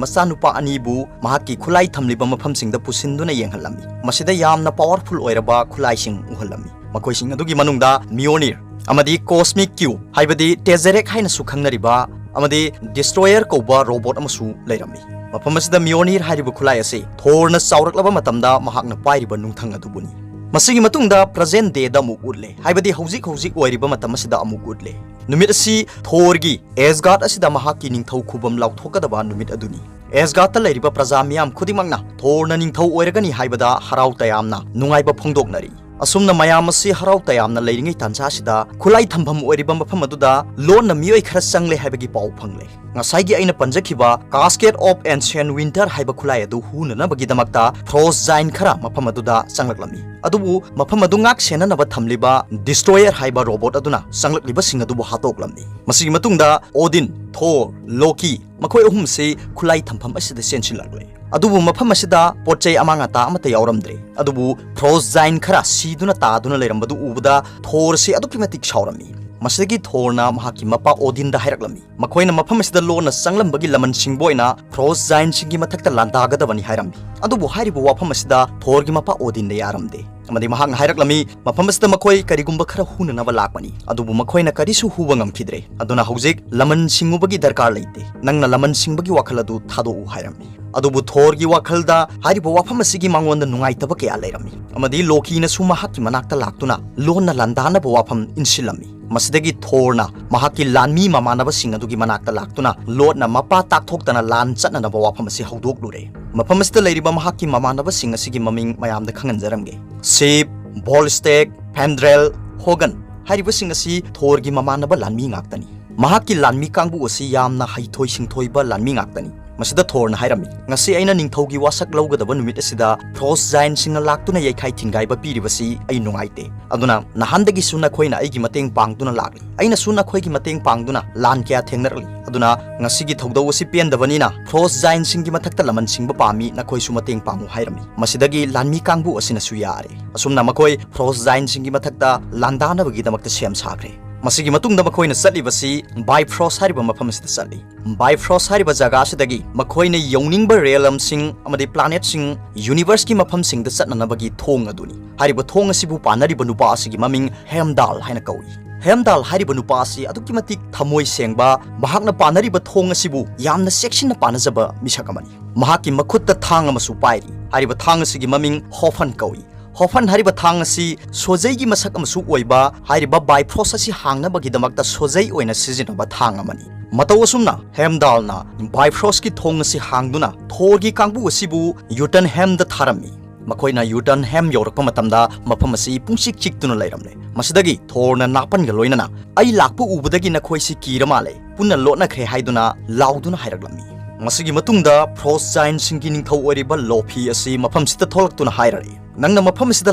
ꯃꯆꯥꯅꯨꯄꯥ ꯑꯅꯤꯕꯨ ꯃꯍꯥꯛꯀꯤ ꯈꯨꯠꯂꯥꯏ ꯊꯝꯂꯤꯕ ꯃꯐꯝꯁꯤꯡꯗ ꯄꯨꯁꯤꯟꯗꯨꯅ ꯌꯦꯡꯍꯜꯂꯝꯃꯤ꯫ ꯃꯁꯤꯗ ꯌꯥꯝꯅ powerful ꯑꯣꯏꯔꯕ ꯈꯨꯠꯂꯥꯏꯁꯤꯡ ꯎꯍꯜꯂꯝꯃꯤ꯫ ꯃꯈꯣꯏꯁꯤꯡ ꯑꯗꯨꯒꯤ ꯃꯅꯨꯡꯗ ꯃꯤꯑꯣꯅꯤꯔ ꯑꯃꯗꯤ ꯀꯣꯁꯃꯤꯛ ꯀ꯭ꯌꯨ, ꯍꯥꯏꯕꯗꯤ ꯇꯦꯖꯦꯔꯦꯛ ꯍꯥꯏꯅꯁꯨ ꯈꯪꯅꯔꯤꯕ, ꯑꯃꯗꯤ ꯗꯤꯁꯇ꯭ꯔꯣꯌꯔ ꯀꯧꯕ ꯔꯣꯕꯣꯠ ꯑꯃꯁꯨ ꯂꯩꯔꯝꯃꯤ꯫ ꯃꯐꯝ ꯑꯁꯤꯗ ꯃꯤꯑꯣꯅꯤꯔ ꯍꯥꯏꯔꯤꯕ ꯈꯨꯠꯂꯥꯏ ꯑꯁꯤ ꯊꯣꯔꯅ ꯆꯥꯎꯔꯛꯂꯕ ꯃꯇꯝꯗ ꯃꯍꯥꯛꯅ ꯄꯥꯏꯔꯤꯕ ꯅꯨꯡꯊꯪ ꯑꯗꯨꯕꯨꯅꯤ꯫ ꯃꯁꯤꯒꯤ ꯃꯇꯨꯡꯗ present dayꯗ ꯑꯃꯨꯛ ꯎꯠꯂꯦ, ꯍꯥꯏꯕꯗꯤ ꯍꯧꯖꯤꯛ ꯍꯧꯖꯤꯛ ꯑꯣꯏꯔꯤꯕ ꯃꯇꯝ ꯑꯁꯤꯗ ꯑꯃꯨꯛ ꯎꯠꯂꯦ꯫ ꯅꯨꯃꯤꯠ ꯑꯁꯤ ꯊꯣꯔꯒꯤ ꯑꯦꯁꯒꯥꯔꯗ ꯑꯁꯤꯗ ꯃꯍꯥꯛꯀꯤ ꯅꯤꯡꯊꯧ ꯈꯨꯕꯝ ꯂꯥꯎꯊꯣꯛꯀꯗꯕ ꯅꯨꯃꯤꯠ ꯑꯗꯨꯅꯤ꯫ ꯑꯦꯁꯒꯥꯔꯗꯇ ꯂꯩꯔꯤꯕ ꯄ꯭ꯔꯖꯥ ꯃꯤꯌꯥꯝ ꯈꯨꯗꯤꯡꯃꯛꯅ ꯊꯣꯔꯅ ꯅꯤꯡꯊꯧ ꯑꯣꯏꯔꯒꯅꯤ ꯍꯥꯏꯕꯗ ꯍꯔꯥꯎ ꯇꯌꯥꯝꯅ ꯅꯨꯡꯉꯥꯏꯕ ꯐꯣꯡꯗꯣꯛꯅꯔꯤ꯫ ꯑꯁꯨꯝꯅ ꯃꯌꯥꯝ ꯑꯁꯤ ꯍꯔꯥꯎ ꯇꯌꯥꯝꯅ ꯂꯩꯔꯤꯉꯩ ꯇꯥꯟꯖꯥꯁꯤꯗ, ꯈꯨꯠꯂꯥꯏ ꯊꯝꯐꯝ ꯑꯣꯏꯔꯤꯕ ꯃꯐꯝ ꯑꯗꯨꯗ ꯂꯣꯟꯅ ꯃꯤꯑꯣꯏ ꯈꯔ ꯆꯪꯂꯦ ꯍꯥꯏꯕꯒꯤ ꯄꯥꯎ ꯐꯪꯂꯦ꯫ ꯉꯁꯥꯏꯒꯤ ꯑꯩꯅ ꯄꯟꯖꯈꯤꯕ Cascade of Ancient Winter ꯍꯥꯏꯕ ꯈꯨꯠꯂꯥꯏ ꯑꯗꯨ ꯍꯨꯅꯅꯕꯒꯤꯗꯃꯛꯇ ꯐ꯭ꯔꯣꯁ ꯖꯥꯏꯟ ꯈꯔ ꯃꯐꯝ ꯑꯗꯨꯗ ꯆꯪꯂꯛꯂꯝꯃꯤ꯫ ꯑꯗꯨꯕꯨ ꯃꯐꯝ ꯑꯗꯨ ꯉꯥꯛ ꯁꯦꯟꯅꯅꯕ ꯊꯝꯂꯤꯕ ꯗꯤꯁꯇ꯭ꯔꯣꯌꯔ ꯍꯥꯏꯕ ꯔꯣꯕꯣꯠ ꯑꯗꯨꯅ ꯆꯪꯂꯛꯂꯤꯕꯁꯤꯡ ꯑꯗꯨꯕꯨ ꯍꯥꯠꯇꯣꯛꯂꯝꯃꯤ꯫ ꯃꯁꯤꯒꯤ ꯃꯇꯨꯡꯗ ꯑꯣꯗꯤꯟ, ꯊꯣꯔ, ꯂꯣꯀꯤ, ꯃꯈꯣꯏ ꯑꯍꯨꯝꯁꯤ ꯈꯨꯠꯂꯥꯏ ꯊꯝꯐꯝ ꯑꯁꯤꯗ ꯆꯦꯟꯁꯤꯜꯂꯛꯂꯦ꯫ ꯑꯗꯨꯕꯨ ꯃꯐꯝ ꯑꯁꯤꯗ ꯄꯣꯠ ꯆꯩ ꯑꯃꯥꯡ ꯑꯇꯥ ꯑꯃꯠꯇ ꯌꯥꯎꯔꯝꯗ꯭ꯔꯦ꯫ ꯑꯗꯨꯕꯨ ꯐ꯭ꯔꯣꯁ ꯖꯥꯏꯟ ꯈꯔ ꯁꯤꯗꯨꯅ ꯇꯥꯗꯨꯅ ꯂꯩꯔꯝꯕꯗꯨ ꯎꯕꯗ ꯊꯣꯔ ꯑꯁꯤ ꯑꯗꯨꯛꯀꯤ ꯃꯇꯤꯛ ꯁꯥꯎꯔꯝꯃꯤ꯫ ꯃꯁꯤꯗꯒꯤ ꯊꯣꯔꯅ ꯃꯍꯥꯛꯀꯤ ꯃꯄꯥ ꯑꯣꯗꯤꯟꯗ ꯍꯥꯏꯔꯛꯂꯝꯃꯤ꯫ ꯃꯈꯣꯏꯅ ꯃꯐꯝ ꯑꯁꯤꯗ ꯂꯣꯟꯅ ꯆꯪꯂꯝꯕꯒꯤ ꯂꯃꯟ ꯁꯤꯡꯕ ꯑꯣꯏꯅ ꯐ꯭ꯔꯣꯁ ꯖꯥꯏꯟꯁꯤꯡꯒꯤ ꯃꯊꯛꯇ ꯂꯥꯟꯗꯥꯒꯗꯕꯅꯤ ꯍꯥꯏꯔꯝꯃꯤ꯫ ꯑꯗꯨꯕꯨ ꯍꯥꯏꯔꯤꯕ ꯋꯥꯐꯝ ꯑꯁꯤꯗ ꯊꯣꯔꯒꯤ ꯃꯄꯥ ꯑꯣꯗꯤꯟꯗ ꯌꯥꯔꯝꯗꯦ꯫ ꯑꯃꯗꯤ ꯃꯍꯥꯛꯅ ꯍꯥꯏꯔꯛꯂꯝꯃꯤ, ꯃꯐꯝ ꯑꯁꯤꯗ ꯃꯈꯣꯏ ꯀꯔꯤꯒꯨꯝꯕ ꯈꯔ ꯍꯨꯅꯅꯕ ꯂꯥꯛꯄꯅꯤ, ꯑꯗꯨꯕꯨ ꯃꯈꯣꯏꯅ ꯀꯔꯤꯁꯨ ꯍꯨꯕ ꯉꯝꯈꯤꯗ꯭ꯔꯦ꯫ ꯑꯗꯨꯅ ꯍꯧꯖꯤꯛ ꯂꯃꯟ ꯁꯤꯡꯉꯨꯕꯒꯤ ꯗꯔꯀꯥꯔ ꯂꯩꯇꯦ꯫ ꯅꯪꯅ ꯂꯃꯟ ꯁꯤꯡꯕꯒꯤ ꯋꯥꯈꯜ ꯑꯗꯨ ꯊꯥꯗꯣꯛꯎ ꯍꯥꯏꯔꯝꯃꯤ꯫ ꯑꯗꯨꯕꯨ ꯊꯣꯔꯒꯤ ꯋꯥꯈꯜꯗ ꯍꯥꯏꯔꯤꯕ ꯋꯥꯐꯝ ꯑꯁꯤꯒꯤ ꯃꯉꯣꯟꯗ ꯅꯨꯡꯉꯥꯏꯇꯕ ꯀꯌꯥ ꯂꯩꯔꯝꯃꯤ, ꯑꯃꯗꯤ ꯂꯣꯀꯤꯅꯁꯨ ꯃꯍꯥꯛꯀꯤ ꯃꯅꯥꯛꯇ ꯂꯥꯛꯇꯨꯅ ꯂꯣꯟꯅ ꯂꯥꯟꯗꯥꯅꯕ ꯋꯥꯐꯝ ꯏꯟꯁꯤꯜꯂꯝꯃꯤ꯫ ꯃꯁꯤꯗꯒꯤ ꯊꯣꯔꯅ ꯃꯍꯥꯛꯀꯤ ꯂꯥꯟꯃꯤ ꯃꯃꯥꯟꯅꯕꯁꯤꯡ ꯑꯗꯨꯒꯤ ꯃꯅꯥꯛꯇ ꯂꯥꯛꯇꯨꯅ ꯂꯣꯟꯅ ꯃꯄꯥ ꯇꯥꯛꯊꯣꯛꯇꯅ ꯂꯥꯟ ꯆꯠꯅꯅꯕ ꯋꯥꯐꯝ ꯑꯁꯤ ꯍꯧꯗꯣꯛꯂꯨꯔꯦ꯫ ꯃꯐꯝ ꯑꯁꯤꯗ ꯂꯩꯔꯤꯕ ꯃꯍꯥꯛꯀꯤ ꯃꯃꯥꯟꯅꯕꯁꯤꯡ ꯑꯁꯤꯒꯤ ꯃꯃꯤꯡ ꯃꯌꯥꯝꯗ ꯈꯪꯍꯟꯖꯔꯝꯒꯦ꯫ ꯁꯤꯞ, ꯚꯣꯜꯁꯇꯦꯛ, ꯐꯦꯟꯗ꯭ꯔꯦꯜ, ꯍꯣꯒꯟ ꯍꯥꯏꯔꯤꯕꯁꯤꯡ ꯑꯁꯤ ꯊꯣꯔꯒꯤ ꯃꯃꯥꯟꯅꯕ ꯂꯥꯟꯃꯤ ꯉꯥꯛꯇꯅꯤ꯫ ꯃꯍꯥꯛꯀꯤ ꯂꯥꯟꯃꯤ ꯀꯥꯡꯕꯨ ꯑꯁꯤ ꯌꯥꯝꯅ ꯍꯩꯊꯣꯏ ꯁꯤꯡꯊꯣꯏꯕ ꯂꯥꯟꯃꯤ ꯉꯥꯛꯇꯅꯤ꯫ ꯃꯁꯤꯗ ꯊꯣꯔꯅ ꯍꯥꯏꯔꯝꯃꯤ, "ꯉꯁꯤ ꯑꯩꯅ ꯅꯤꯡꯊꯧꯒꯤ ꯋꯥꯁꯛ ꯂꯧꯒꯗꯕ ꯅꯨꯃꯤꯠ ꯑꯁꯤꯗ Frost Giantꯁꯤꯡꯅ ꯂꯥꯛꯇꯨꯅ ꯌꯩꯈꯥꯏ ꯊꯤꯟꯒꯥꯏꯕ ꯄꯤꯔꯤꯕꯁꯤ ꯑꯩ ꯅꯨꯡꯉꯥꯏꯇꯦ꯫ ꯑꯗꯨꯅ ꯅꯍꯥꯟꯗꯒꯤꯁꯨ ꯅꯈꯣꯏꯅ ꯑꯩꯒꯤ ꯃꯇꯦꯡ ꯄꯥꯡꯗꯨꯅ ꯂꯥꯛꯂꯤ꯫ ꯑꯩꯅꯁꯨ ꯅꯈꯣꯏꯒꯤ ꯃꯇꯦꯡ ꯄꯥꯡꯗꯨꯅ ꯂꯥꯟ ꯀꯌꯥ ꯊꯦꯡꯅꯔꯛꯂꯤ꯫ ꯑꯗꯨꯅ ꯉꯁꯤꯒꯤ ꯊꯧꯗꯧ ꯑꯁꯤ ꯄꯦꯟꯗꯕꯅꯤꯅ Frost Giantꯁꯤꯡꯒꯤ ꯃꯊꯛꯇ ꯂꯃꯟ ꯁꯤꯡꯕ ꯄꯥꯝꯃꯤ, ꯅꯈꯣꯏꯁꯨ ꯃꯇꯦꯡ ꯄꯥꯡꯉꯨ" ꯍꯥꯏꯔꯝꯃꯤ꯫ ꯃꯁꯤꯗꯒꯤ ꯂꯥꯟꯃꯤ ꯀꯥꯡꯕꯨ ꯑꯁꯤꯅꯁꯨ ꯌꯥꯔꯦ꯫ ꯑꯁꯨꯝꯅ ꯃꯈꯣꯏ Frost Giantꯁꯤꯡꯒꯤ ꯃꯊꯛꯇ ꯂꯥꯟꯗꯥꯅꯕꯒꯤꯗꯃꯛꯇ ꯁꯦꯝ ꯁꯥꯈ꯭ꯔꯦ꯫ ꯃꯁꯤꯒꯤ ꯃꯇꯨꯡꯗ ꯃꯈꯣꯏꯅ ꯆꯠꯂꯤꯕꯁꯤ Bifrost ꯍꯥꯏꯔꯤꯕ ꯃꯐꯝ ꯑꯁꯤꯗ ꯆꯠꯂꯤ꯫ Bifrost ꯍꯥꯏꯔꯤꯕ ꯖꯒꯥ ꯑꯁꯤꯗꯒꯤ ꯃꯈꯣꯏꯅ ꯌꯧꯅꯤꯡꯕ realmꯁꯤꯡ ꯑꯃꯗꯤ planetꯁꯤꯡ, universeꯀꯤ ꯃꯐꯝꯁꯤꯡꯗ ꯆꯠꯅꯅꯕꯒꯤ ꯊꯣꯡ ꯑꯗꯨꯅꯤ꯫ ꯍꯥꯏꯔꯤꯕ ꯊꯣꯡ ꯑꯁꯤꯕꯨ ꯄꯥꯟꯅꯔꯤꯕ ꯅꯨꯄꯥ ꯑꯁꯤꯒꯤ ꯃꯃꯤꯡ Heimdall ꯍꯥꯏꯅ ꯀꯧꯏ꯫ Heimdall ꯍꯥꯏꯔꯤꯕ ꯅꯨꯄꯥ ꯑꯁꯤ ꯑꯗꯨꯛꯀꯤ ꯃꯇꯤꯛ ꯊꯃꯣꯏ ꯁꯦꯡꯕ, ꯃꯍꯥꯛꯅ ꯄꯥꯟꯅꯔꯤꯕ ꯊꯣꯡ ꯑꯁꯤꯕꯨ ꯌꯥꯝꯅ ꯆꯦꯛꯁꯤꯟꯅ ꯄꯥꯟꯅꯖꯕ ꯃꯤꯁꯛ ꯑꯃꯅꯤ꯫ ꯃꯍꯥꯛꯀꯤ ꯃꯈꯨꯠꯇ ꯊꯥꯡ ꯑꯃꯁꯨ ꯄꯥꯏꯔꯤ꯫ ꯍꯥꯏꯔꯤꯕ ꯊꯥꯡ ꯑꯁꯤꯒꯤ ꯃꯃꯤꯡ Hofn ꯀꯧꯏ꯫ Hofn ꯍꯥꯏꯔꯤꯕ ꯊꯥꯡ ꯑꯁꯤ ꯁꯣꯖꯩꯒꯤ ꯃꯁꯛ ꯑꯃꯁꯨ ꯑꯣꯏꯕ, ꯍꯥꯏꯔꯤꯕ Bifrost ꯑꯁꯤ ꯍꯥꯡꯅꯕꯒꯤꯗꯃꯛꯇ ꯁꯣꯖꯩ ꯑꯣꯏꯅ ꯁꯤꯖꯤꯟꯅꯕ ꯊꯥꯡ ꯑꯃꯅꯤ꯫ ꯃꯇꯧ ꯑꯁꯨꯝꯅ Heimdallꯅ Bifrostꯀꯤ ꯊꯣꯡ ꯑꯁꯤ ꯍꯥꯡꯗꯨꯅ ꯊꯣꯔꯒꯤ ꯀꯥꯡꯕꯨ ꯑꯁꯤꯕꯨ Jotunheimꯗ ꯊꯥꯔꯝꯃꯤ꯫ ꯃꯈꯣꯏꯅ Jotunheim ꯌꯧꯔꯛꯄ ꯃꯇꯝꯗ ꯃꯐꯝ ꯑꯁꯤ ꯄꯨꯡꯆꯤꯛ ꯆꯤꯛꯇꯨꯅ ꯂꯩꯔꯝꯂꯦ꯫ ꯃꯁꯤꯗꯒꯤ ꯊꯣꯔꯅ ꯅꯥꯄꯟꯒ ꯂꯣꯏꯅꯅ "ꯑꯩ ꯂꯥꯛꯄ ꯎꯕꯗꯒꯤ ꯅꯈꯣꯏꯁꯤ ꯀꯤꯔ ꯃꯥꯜꯂꯦ, ꯄꯨꯟꯅ ꯂꯣꯠꯅꯈ꯭ꯔꯦ" ꯍꯥꯏꯗꯨꯅ ꯂꯥꯎꯗꯨꯅ ꯍꯥꯏꯔꯛꯂꯝꯃꯤ꯫ ꯃꯁꯤꯒꯤ ꯃꯇꯨꯡꯗ Frost Giantꯁꯤꯡꯒꯤ ꯅꯤꯡꯊꯧ ꯑꯣꯏꯔꯤꯕ Loki ꯑꯁꯤ ꯃꯐꯝꯁꯤꯗ ꯊꯣꯛꯂꯛꯇꯨꯅ ꯍꯥꯏꯔꯛꯏ, "ꯅꯪꯅ ꯃꯐꯝ ꯑꯁꯤꯗ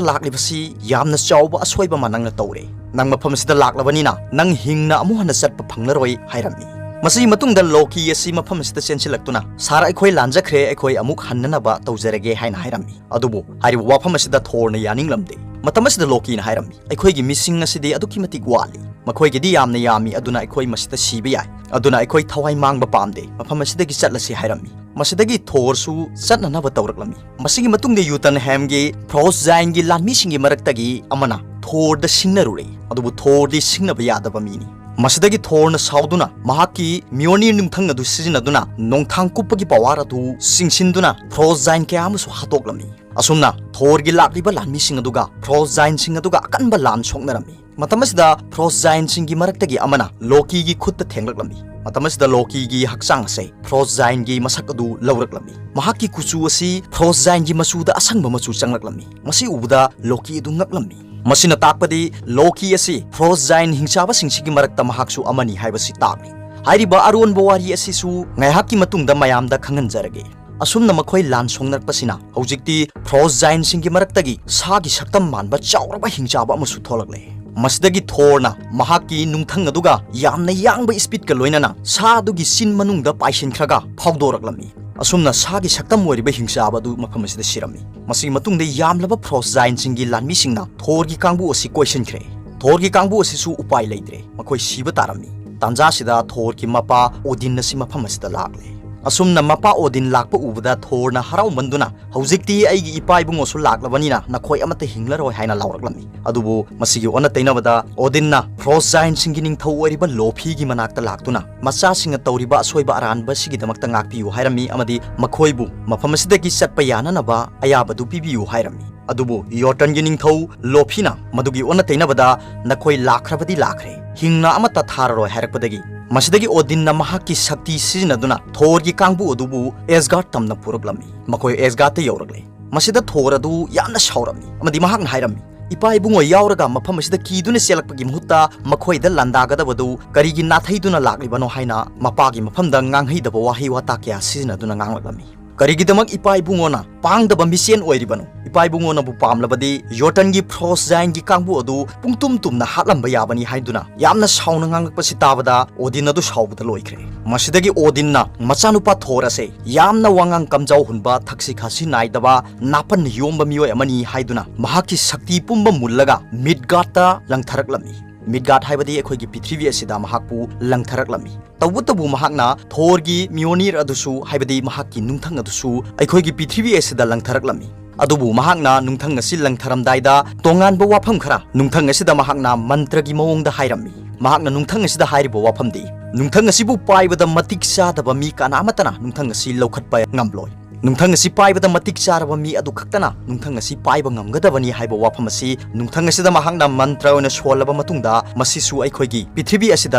ꯂꯥꯛꯂꯤꯕꯁꯤ ꯌꯥꯝꯅ ꯆꯥꯎꯕ ꯑꯁꯣꯏꯕ ꯑꯃ ꯅꯪꯅ ꯇꯧꯔꯦ꯫ ꯅꯪ ꯃꯐꯝ ꯑꯁꯤꯗ ꯂꯥꯛꯂꯕꯅꯤꯅ ꯅꯪ ꯍꯤꯡꯅ ꯑꯃꯨꯛ ꯍꯟꯅ ꯆꯠꯄ ꯐꯪꯂꯔꯣꯏ" ꯍꯥꯏꯔꯝꯃꯤ꯫ ꯃꯁꯤꯒꯤ ꯃꯇꯨꯡꯗ Loki ꯑꯁꯤ ꯃꯐꯝ ꯑꯁꯤꯗ ꯆꯦꯟꯁꯤꯜꯂꯛꯇꯨꯅ, "Sir, ꯑꯩꯈꯣꯏ ꯂꯥꯟꯖꯈ꯭ꯔꯦ, ꯑꯩꯈꯣꯏ ꯑꯃꯨꯛ ꯍꯟꯅꯅꯕ ꯇꯧꯖꯔꯒꯦ" ꯍꯥꯏꯅ ꯍꯥꯏꯔꯝꯃꯤ꯫ ꯑꯗꯨꯕꯨ ꯍꯥꯏꯔꯤꯕ ꯋꯥꯐꯝ ꯑꯁꯤꯗ ꯊꯣꯔꯅ ꯌꯥꯅꯤꯡꯂꯝꯗꯦ꯫ ꯃꯇꯝ ꯑꯁꯤꯗ Lokiꯅ ꯍꯥꯏꯔꯝꯃꯤ, "ꯑꯩꯈꯣꯏꯒꯤ ꯃꯤꯁꯤꯡ ꯑꯁꯤꯗꯤ ꯑꯗꯨꯛꯀꯤ ꯃꯇꯤꯛ ꯋꯥꯠꯂꯤ꯫ ꯃꯈꯣꯏꯒꯤꯗꯤ ꯌꯥꯝꯅ ꯌꯥꯝꯃꯤ, ꯑꯗꯨꯅ ꯑꯩꯈꯣꯏ ꯃꯁꯤꯗ ꯁꯤꯕ ꯌꯥꯏ꯫ ꯑꯗꯨꯅ ꯑꯩꯈꯣꯏ ꯊꯋꯥꯏ ꯃꯥꯡꯕ ꯄꯥꯝꯗꯦ꯫ ꯃꯐꯝ ꯑꯁꯤꯗꯒꯤ ꯆꯠꯂꯁꯤ" ꯍꯥꯏꯔꯝꯃꯤ꯫ ꯃꯁꯤꯗꯒꯤ ꯊꯣꯔꯁꯨ ꯆꯠꯅꯅꯕ ꯇꯧꯔꯛꯂꯝꯃꯤ꯫ ꯃꯁꯤꯒꯤ ꯃꯇꯨꯡꯗ Jotunheimꯒꯤ Frost Giantꯒꯤ ꯂꯥꯟꯃꯤꯁꯤꯡꯒꯤ ꯃꯔꯛꯇꯒꯤ ꯑꯃꯅ ꯊꯣꯔꯗ ꯁꯤꯡꯅꯔꯨꯔꯦ꯫ ꯑꯗꯨꯕꯨ ꯊꯣꯔꯗꯤ ꯁꯤꯡꯅꯕ ꯌꯥꯗꯕ ꯃꯤꯅꯤ꯫ ꯃꯁꯤꯗꯒꯤ ꯊꯣꯔꯅ ꯁꯥꯎꯗꯨꯅ ꯃꯍꯥꯛꯀꯤ Mjolnir ꯅꯨꯡꯊꯪ ꯑꯗꯨ ꯁꯤꯖꯤꯟꯅꯗꯨꯅ ꯅꯣꯡꯊꯥꯡ ꯀꯨꯞꯄꯒꯤ power ꯑꯗꯨ ꯆꯤꯡꯁꯤꯟꯗꯨꯅ Frost Giant ꯀꯌꯥ ꯑꯃꯁꯨ ꯍꯥꯠꯇꯣꯛꯂꯝꯃꯤ꯫ ꯑꯁꯨꯝꯅ ꯊꯣꯔꯒꯤ ꯂꯥꯛꯂꯤꯕ ꯂꯥꯟꯃꯤꯁꯤꯡ ꯑꯗꯨꯒ Frost Giantꯁꯤꯡ ꯑꯗꯨꯒ ꯑꯀꯟꯕ ꯂꯥꯟ ꯁꯣꯛꯅꯔꯝꯃꯤ꯫ ꯃꯇꯝ ꯑꯁꯤꯗ Frost Giantꯁꯤꯡꯒꯤ ꯃꯔꯛꯇꯒꯤ ꯑꯃꯅ Lokiꯒꯤ ꯈꯨꯠꯇ ꯊꯦꯡꯂꯛꯂꯝꯃꯤ꯫ ꯃꯇꯝ ꯑꯁꯤꯗ Lokiꯒꯤ ꯍꯛꯆꯥꯡ ꯑꯁꯦ Frost Giantꯒꯤ ꯃꯁꯛ ꯑꯗꯨ ꯂꯧꯔꯛꯂꯝꯃꯤ꯫ ꯃꯍꯥꯛꯀꯤ ꯀꯨꯆꯨ ꯑꯁꯤ Frost Giantꯒꯤ ꯃꯆꯨꯗ ꯑꯁꯪꯕ ꯃꯆꯨ ꯆꯪꯂꯛꯂꯝꯃꯤ꯫ ꯃꯁꯤ ꯎꯕꯗ Loki ꯑꯗꯨ ꯉꯛꯂꯝꯃꯤ꯫ ꯃꯁꯤꯅ ꯇꯥꯛꯄꯗꯤ Loki ꯑꯁꯤ Frost Giant ꯍꯤꯡꯆꯥꯕꯁꯤꯡꯁꯤꯒꯤ ꯃꯔꯛꯇ ꯃꯍꯥꯛꯁꯨ ꯑꯃꯅꯤ ꯍꯥꯏꯕꯁꯤ ꯇꯥꯛꯂꯤ꯫ ꯍꯥꯏꯔꯤꯕ ꯑꯔꯣꯟꯕ ꯋꯥꯔꯤ ꯑꯁꯤꯁꯨ ꯉꯥꯏꯍꯥꯛꯀꯤ ꯃꯇꯨꯡꯗ ꯃꯌꯥꯝꯗ ꯈꯪꯍꯟꯖꯔꯒꯦ꯫ ꯑꯁꯨꯝꯅ ꯃꯈꯣꯏ ꯂꯥꯟ ꯁꯣꯛꯅꯔꯛꯄꯁꯤꯅ ꯍꯧꯖꯤꯛꯇꯤ Frost Giantꯁꯤꯡꯒꯤ ꯃꯔꯛꯇꯒꯤ ꯁꯥꯒꯤ ꯁꯛꯇꯝ ꯃꯥꯟꯕ ꯆꯥꯎꯔꯕ ꯍꯤꯡꯆꯥꯕ ꯑꯃꯁꯨ ꯊꯣꯛꯂꯛꯂꯦ꯫ ꯃꯁꯤꯗꯒꯤ ꯊꯣꯔꯅ ꯃꯍꯥꯛꯀꯤ ꯅꯨꯡꯊꯪ ꯑꯗꯨꯒ ꯌꯥꯝꯅ ꯌꯥꯡꯕ speedꯀ ꯂꯣꯏꯅꯅ ꯁꯥ ꯑꯗꯨꯒꯤ ꯆꯤꯟ ꯃꯅꯨꯡꯗ ꯄꯥꯏꯁꯤꯟꯈ꯭ꯔꯒ ꯐꯥꯎꯗꯣꯔꯛꯂꯝꯃꯤ꯫ ꯑꯁꯨꯝꯅ ꯁꯥꯒꯤ ꯁꯛꯇꯝ ꯑꯣꯏꯔꯤꯕ ꯍꯤꯡꯆꯥꯕ ꯑꯗꯨ ꯃꯐꯝ ꯑꯁꯤꯗ ꯁꯤꯔꯝꯃꯤ꯫ ꯃꯁꯤꯒꯤ ꯃꯇꯨꯡꯗ ꯌꯥꯝꯂꯕ Frost Giantꯁꯤꯡꯒꯤ ꯂꯥꯟꯃꯤꯁꯤꯡꯅ ꯊꯣꯔꯒꯤ ꯀꯥꯡꯕꯨ ꯑꯁꯤ ꯀꯣꯏꯁꯤꯟꯈ꯭ꯔꯦ꯫ ꯊꯣꯔꯒꯤ ꯀꯥꯡꯕꯨ ꯑꯁꯤꯁꯨ ꯎꯄꯥꯏ ꯂꯩꯇ꯭ꯔꯦ, ꯃꯈꯣꯏ ꯁꯤꯕ ꯇꯥꯔꯝꯃꯤ꯫ ꯇꯥꯟꯖꯥꯁꯤꯗ ꯊꯣꯔꯒꯤ ꯃꯄꯥ ꯑꯣꯗꯤꯟ ꯑꯁꯤ ꯃꯐꯝ ꯑꯁꯤꯗ ꯂꯥꯛꯂꯦ꯫ ꯑꯁꯨꯝꯅ ꯃꯄꯥ ꯑꯣꯗꯤꯟ ꯂꯥꯛꯄ ꯎꯕꯗ ꯊꯣꯔꯅ ꯍꯔꯥꯎꯃꯟꯗꯨꯅ, "ꯍꯧꯖꯤꯛꯇꯤ ꯑꯩꯒꯤ ꯏꯄꯥ ꯏꯕꯨꯡꯉꯣꯁꯨ ꯂꯥꯛꯂꯕꯅꯤꯅ ꯅꯈꯣꯏ ꯑꯃꯠꯇ ꯍꯤꯡꯂꯔꯣꯏ" ꯍꯥꯏꯅ ꯂꯥꯎꯔꯛꯂꯝꯃꯤ꯫ ꯑꯗꯨꯕꯨ ꯃꯁꯤꯒꯤ ꯑꯣꯟꯅ ꯇꯩꯅꯕꯗ ꯑꯣꯗꯤꯟꯅ Frost Giantꯁꯤꯡꯒꯤ ꯅꯤꯡꯊꯧ ꯑꯣꯏꯔꯤꯕ ꯂꯣꯐꯤꯒꯤ ꯃꯅꯥꯛꯇ ꯂꯥꯛꯇꯨꯅ ꯃꯆꯥꯁꯤꯡꯅ ꯇꯧꯔꯤꯕ ꯑꯁꯣꯏꯕ ꯑꯔꯥꯟꯕ ꯑꯁꯤꯒꯤꯗꯃꯛꯇ ꯉꯥꯛꯄꯤꯌꯨ ꯍꯥꯏꯔꯝꯃꯤ ꯑꯃꯗꯤ ꯃꯈꯣꯏꯕꯨ ꯃꯐꯝ ꯑꯁꯤꯗꯒꯤ ꯆꯠꯄ ꯌꯥꯅꯅꯕ ꯑꯌꯥꯕꯗꯨ ꯄꯤꯕꯤꯌꯨ ꯍꯥꯏꯔꯝꯃꯤ꯫ ꯑꯗꯨꯕꯨ ꯌꯣꯔꯇꯟꯒꯤ ꯅꯤꯡꯊꯧ ꯂꯣꯐꯤꯅ ꯃꯗꯨꯒꯤ ꯑꯣꯟꯅ ꯇꯩꯅꯕꯗ, "ꯅꯈꯣꯏ ꯂꯥꯛꯈ꯭ꯔꯕꯗꯤ ꯂꯥꯛꯈ꯭ꯔꯦ, ꯍꯤꯡꯅ ꯑꯃꯠꯇ ꯊꯥꯔꯔꯣꯏ" ꯍꯥꯏꯔꯛꯄꯗꯒꯤ ꯃꯁꯤꯗꯒꯤ ꯑꯣꯗꯤꯟꯅ ꯃꯍꯥꯛꯀꯤ ꯁꯛꯇꯤ ꯁꯤꯖꯤꯟꯅꯗꯨꯅ ꯊꯣꯔꯒꯤ ꯀꯥꯡꯕꯨ ꯑꯗꯨꯕꯨ ꯑꯦꯁꯒꯥꯔꯗ ꯇꯝꯅ ꯄꯨꯔꯛꯂꯝꯃꯤ꯫ ꯃꯈꯣꯏ ꯑꯦꯁꯒꯥꯔꯗꯇ ꯌꯧꯔꯛꯂꯦ꯫ ꯃꯁꯤꯗ ꯊꯣꯔ ꯑꯗꯨ ꯌꯥꯝꯅ ꯁꯥꯎꯔꯝꯃꯤ ꯑꯃꯗꯤ ꯃꯍꯥꯛꯅ ꯍꯥꯏꯔꯝꯃꯤ, "ꯏꯄꯥ ꯏꯕꯨꯡꯉꯣ ꯌꯥꯎꯔꯒ ꯃꯐꯝ ꯑꯁꯤꯗ ꯀꯤꯗꯨꯅ ꯆꯦꯜꯂꯛꯄꯒꯤ ꯃꯍꯨꯠꯇ ꯃꯈꯣꯏꯗ ꯂꯥꯟꯗꯥꯒꯗꯕꯗꯨ ꯀꯔꯤꯒꯤ ꯅꯥꯊꯩꯗꯨꯅ ꯂꯥꯛꯂꯤꯕꯅꯣ?" ꯍꯥꯏꯅ ꯃꯄꯥꯒꯤ ꯃꯐꯝꯗ ꯉꯥꯡꯍꯩꯗꯕ ꯋꯥꯍꯩ ꯋꯥꯇꯥ ꯀꯌꯥ ꯁꯤꯖꯤꯟꯅꯗꯨꯅ ꯉꯥꯡꯂꯛꯂꯝꯃꯤ꯫ "ꯀꯔꯤꯒꯤꯗꯃꯛ ꯏꯄꯥ ꯏꯕꯨꯡꯉꯣꯅ ꯄꯥꯡꯗꯕ ꯃꯤꯆꯦꯟ ꯑꯣꯏꯔꯤꯕꯅꯣ? ꯏꯄꯥ ꯏꯕꯨꯡꯉꯣꯅꯕꯨ ꯄꯥꯝꯂꯕꯗꯤ ꯌꯣꯔꯇꯟꯒꯤ ꯐ꯭ꯔꯣꯁ ꯖꯥꯏꯟꯒꯤ ꯀꯥꯡꯕꯨ ꯑꯗꯨ ꯄꯨꯡꯇꯨꯝ ꯇꯨꯝꯅ ꯍꯥꯠꯂꯝꯕ ꯌꯥꯕꯅꯤ" ꯍꯥꯏꯗꯨꯅ ꯌꯥꯝꯅ ꯁꯥꯎꯅ ꯉꯥꯡꯂꯛꯄꯁꯤ ꯇꯥꯕꯗ ꯑꯣꯗꯤꯟ ꯑꯗꯨ ꯁꯥꯎꯕꯗ ꯂꯣꯏꯈ꯭ꯔꯦ꯫ ꯃꯁꯤꯗꯒꯤ ꯑꯣꯗꯤꯟꯅ ꯃꯆꯥꯅꯨꯄꯥ ꯊꯣꯔ ꯑꯁꯦ ꯌꯥꯝꯅ ꯋꯥꯉꯥꯡ ꯀꯝꯖꯥꯎ ꯍꯨꯟꯕ, ꯊꯛꯁꯤ ꯈꯥꯁꯤ ꯅꯥꯏꯗꯕ, ꯅꯥꯄꯟꯅ ꯌꯣꯝꯕ ꯃꯤꯑꯣꯏ ꯑꯃꯅꯤ ꯍꯥꯏꯗꯨꯅ ꯃꯍꯥꯛꯀꯤ ꯁꯛꯇꯤ ꯄꯨꯝꯕ ꯃꯨꯜꯂꯒ ꯃꯤꯗꯒꯥꯔꯗꯇ ꯂꯪꯊꯔꯛꯂꯝꯃꯤ꯫ ꯃꯤꯗꯒꯥꯔꯗ ꯍꯥꯏꯕꯗꯤ ꯑꯩꯈꯣꯏꯒꯤ ꯄ꯭ꯔꯤꯊꯤꯕꯤ ꯑꯁꯤꯗ ꯃꯍꯥꯛꯄꯨ ꯂꯪꯊꯔꯛꯂꯝꯃꯤ꯫ ꯇꯧꯕꯇꯕꯨ ꯃꯍꯥꯛꯅ ꯊꯣꯔꯒꯤ ꯃꯤꯑꯣꯅꯤꯔ ꯑꯗꯨꯁꯨ, ꯍꯥꯏꯕꯗꯤ ꯃꯍꯥꯛꯀꯤ ꯅꯨꯡꯊꯪ ꯑꯗꯨꯁꯨ ꯑꯩꯈꯣꯏꯒꯤ ꯄ꯭ꯔꯤꯊꯤꯕꯤ ꯑꯁꯤꯗ ꯂꯪꯊꯔꯛꯂꯝꯃꯤ꯫ ꯑꯗꯨꯕꯨ ꯃꯍꯥꯛꯅ ꯅꯨꯡꯊꯪ ꯑꯁꯤ ꯂꯪꯊꯔꯝꯗꯥꯏꯗ ꯇꯣꯉꯥꯟꯕ ꯋꯥꯐꯝ ꯈꯔ ꯅꯨꯡꯊꯪ ꯑꯁꯤꯗ ꯃꯍꯥꯛꯅ ꯃꯟꯇ꯭ꯔꯒꯤ ꯃꯑꯣꯡꯗ ꯍꯥꯏꯔꯝꯃꯤ꯫ ꯃꯍꯥꯛꯅ ꯅꯨꯡꯊꯪ ꯑꯁꯤꯗ ꯍꯥꯏꯔꯤꯕ ꯋꯥꯐꯝꯗꯤ, ꯅꯨꯡꯊꯪ ꯑꯁꯤꯕꯨ ꯄꯥꯏꯕꯗ ꯃꯇꯤꯛ ꯆꯥꯗꯕ ꯃꯤ ꯀꯅꯥ ꯑꯃꯠꯇꯅ ꯅꯨꯡꯊꯪ ꯑꯁꯤ ꯂꯧꯈꯠꯄ ꯉꯝꯂꯣꯏ꯫ ꯅꯨꯡꯊꯪ ꯑꯁꯤ ꯄꯥꯏꯕꯗ ꯃꯇꯤꯛ ꯆꯥꯔꯕ ꯃꯤ ꯑꯗꯨ ꯈꯛꯇꯅ ꯅꯨꯡꯊꯪ ꯑꯁꯤ ꯄꯥꯏꯕ ꯉꯝꯒꯗꯕꯅꯤ ꯍꯥꯏꯕ ꯋꯥꯐꯝ ꯑꯁꯤ ꯅꯨꯡꯊꯪ ꯑꯁꯤꯗ ꯃꯍꯥꯛꯅ ꯃꯟꯇ꯭ꯔ ꯑꯣꯏꯅ ꯁꯣꯜꯂꯕ ꯃꯇꯨꯡꯗ ꯃꯁꯤꯁꯨ ꯑꯩꯈꯣꯏꯒꯤ ꯄ꯭ꯔꯤꯊꯤꯕꯤ ꯑꯁꯤꯗ